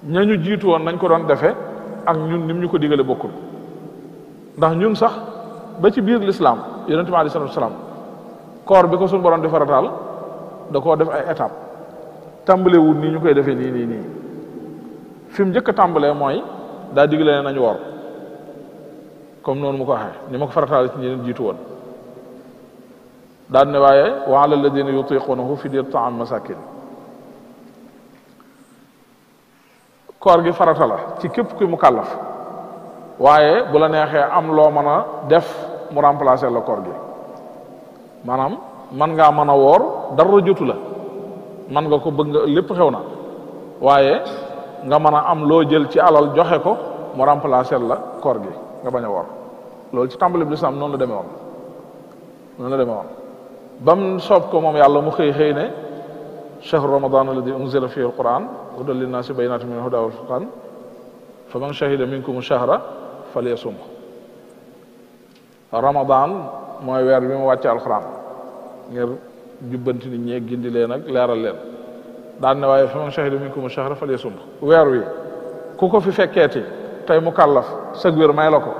ñañu jiitu woon nañ ko doon defee ak ñun nim ñu ko digale bokkul ndax ñun sax ba ci biir lislaam yonent bi alayhi salaatu salaam koor bi ko suñu borom di farataal da koo def ay étape tàmbalewul nii ñu koy defee nii fi mu njëkk a tàmbalee mooy daa digle ne nañu woor comme noonu mu ko waxee ni ma ko farataal ci ñeneen jiitu woon daal ne waaye wa ala alladina yutiqunahu fidyatun ta'am masakin koor gi farata la ci képp kuy mu kàllaf waaye bu la neexee am loo mën a def mu remplacer la koor gi maanaam man ngaa mën a woor dara jotu la man nga ko bëgg nga lépp xew na waaye nga mën a am loo jël ci alal joxe ko mu remplacer la koor gi nga bañ a woor loolu ci tàmbali bi lislaam noonu la demee woon bam soob ko moom yàlla mu xëy ne shahru ramadan alladi unzila fihi alquran hudan linnaasi bayyinatin min alhuda wal furqan fa man shahida minkum shahra falyasum ramadan mooy weer bi mu wàcce alquran ngir jubbanti nit ñi gindi leen ak leeral leen daan ne waaye fa man shahida minkum shahra falyasum weer wi ku ko fi fekkeeti tey mu kàllaf sag wér may la ko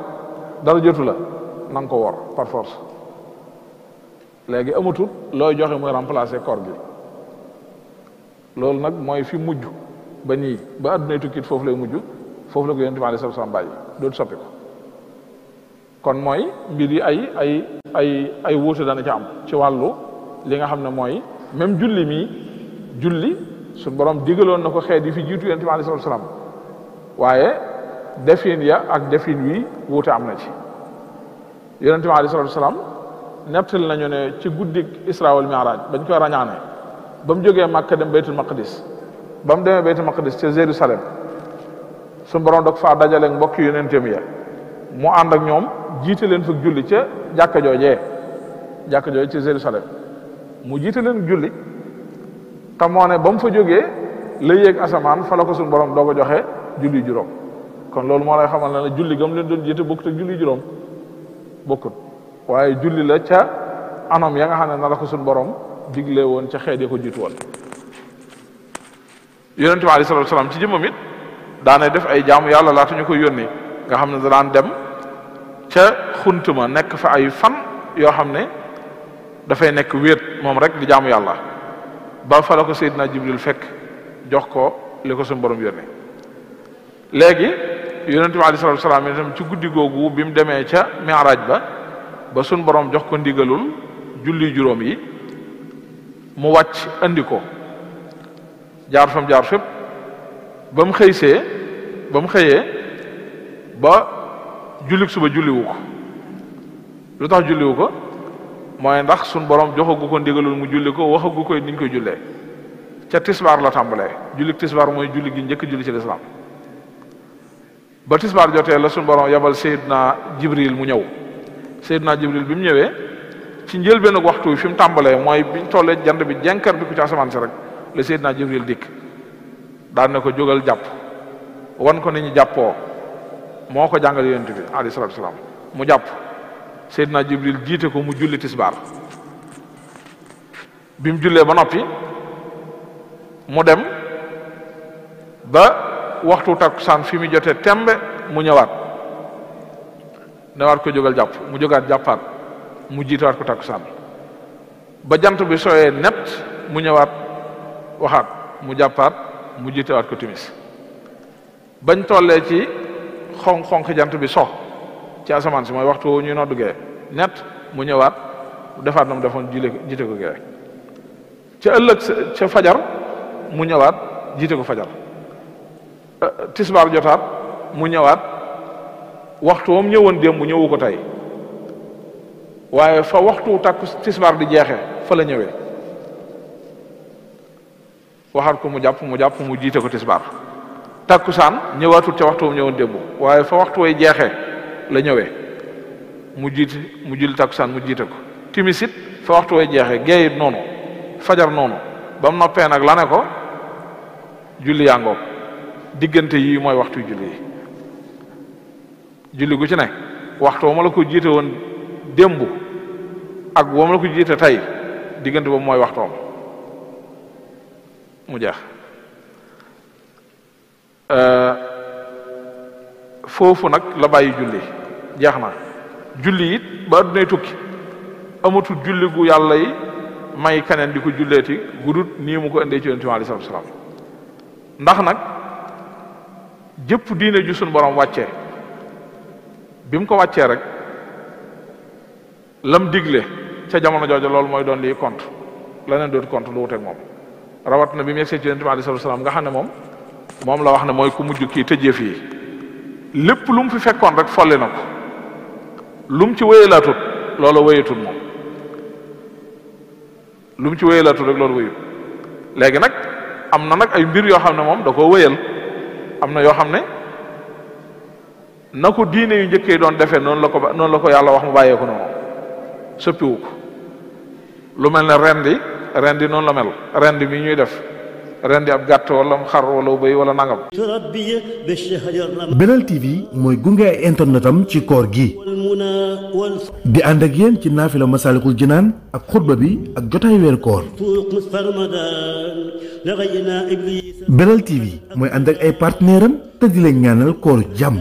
dara jotu la na nga ko woor par force léegi amatul looy joxe muy remplacer koor gi loolu nag mooy fi mujj ba nii ba addunay tukkit foofu lay mujj foofu la ko yonent bi alayhi salaatu salaam bàyyi dootu soppi ko kon mooy mbir yi ay wuute dana ci am ci wàllu li nga xam ne mooy même julli suñu borom digaloon na ko xeet yi fi jiitu yonent bi alayhi salaatu salaam waaye defin ya ak defin wi wuute am na ci yonent bi alayhi salaatu salaam nettali nañu ne ci guddik Isra wal Mi'raj bañ koy rañaane ba mu jógee Màkka dem Baytul Maqdis ba mu demee Baytul Maqdis ca Jérusalem suñu borom da ko faa dajaleeg mbokk yonenteem ya mu ànd ak ñoom jiite leen fa julli ca jàkka jooje ca Jérusalem mu jiite leen julli te moo ne ba mu fa jógee la yéeg asamaan fa la ko suñu borom doo ko joxe julli juróom kon loolu moo lay xamal ne julli gam leen doon jiite bokkut ak julli juróom bokkut waaye julli la ca anam ya nga xam ne na la ko suñu borom digle woon ca xeet ya ko jiitu woon yonente bi aleyhi salaatu wa salaam ci jëmmam it daane def ay jaamu yàlla laata ñu ko yónni nga xam ne da daan dem ca xuntuma nekk fa ay fan yoo xam ne dafay nekk wéet moom rek di jaamu yàlla ba fa la ko Seydina Jibril fekk jox ko li ko suñu borom yónni léegi yonente bi aleyhi salaatu wa salaam itam ci guddi googu bi mu demee ca mi'raaj ba suñu borom jox ko ndigalul julli juróom yi mu wàcc andi ko jaar fam jaar fépp ba mu xëyee ba jullik suba julliwu ko lu tax julliwu ko mooy ndax suñ borom joxagu ko ndigalul mu julli ko waxagu koy niñ koy jullee ca tisbaar la tàmbalee jullik tisbaar mooy julli gi njëkk julli ci lislaam ba tisbaar jotee la suñ borom yabal Seydina Jibril mu ñëw Seydina Jibril bi mu ñëwee ci njëlbéen ak waxtu fi mu tàmbalee mooy biñ tollee jant bi jenkar bi ku ci asamaan si rek la Seydina Jibril dikk daan ne ko jógal jàpp wan ko ni ñu jàppoo moo ko jàngal yonent bi alayhi salaatu wasalaam mu jàpp Seydina Jibril jiite ko mu julli tisbaar bi mu jullee ba noppi mu dem ba waxtu takkusaan fi mu jotee tembe mu ñëwaat newaat ko jógal jàpp mu jógaat jàppaat mu jiitewaat ko takkusaan ba jant bi sooyee net mu ñëwaat waxaat mu jàppaat mu jiitewaat ko timis bañ tollee ci xonq jant bi so ci asamaan si mooy waxtu woo ñuy noddu gee net mu ñëwaat defaat na mu defoon jiite ko gee ca ëllëg ca fajar mu ñëwaat jiite ko fajar tisbaar jotaat mu ñëwaat waxtu moom ñëwoon démb ñëwu ko tey waaye fa waxtu takku tisbaar di jeexee fa la ñëwee waxaat ko mu jàpp mu jiite ko tisbaar takkusaan ñëwaatul ca waxtu moom ñëwoon démb waaye fa waxtu way jeexee la ñëwee mu julli takkusaan mu jiite ko timisit fa waxtu way jeexee géeyit noonu fajar noonu ba mu noppee nag la ne ko julli yaa ngoog diggante yi mooy waxtu julli yi julli gu ci ne waxtu wa ma la ko jiite woon démb ak wa ma la ko jiite tey diggante boobu mooy waxtoom mu jeex foofu nag la bàyyi julli jeex na julli it ba addunay tukki amatul julli gu yàlla yi may keneen di ko julleeti gudut nii mu ko indee ci yonent bi alayhi salaatu salaam ndax nag jëpp diine ju suñu borom wàccee bi mu ko wàccee rek lam digle ca jamono jooju loolu mooy doon lii compte leneen dootu compte lu wuteeg moom rawat na bi mu yegsee ci yonent bi alayhi salaatu salaam nga xam ne moom la wax ne mooy ku mujj kii tëjee fii lépp lu mu fi fekkoon rek folli na ko lu mu ci wéyalaatut loolu wéyatul moom lu mu ci wéyalaatut rek loolu wéyut léegi nag am na nag ay mbir yoo xam ne moom da koo wéyal am na yoo xam ne na ko diine yu njëkkee doon defee noonu la ko yàlla wax mu bàyyee ko noonu soppiwu ko lu mel ne rendi noonu la mel rendi mi ñuy def rendi ab gàtt wala xar wala bëy wala nangam. Belal TV mooy gunge ay internetam ci koor gi di ànd ak yéen ci naafila Masaalikul Jinaan ak xutba bi ak jotaay weer koor. Belal TV mooy ànd ak ay partenaire am te di leen ñaanal koor jàmm.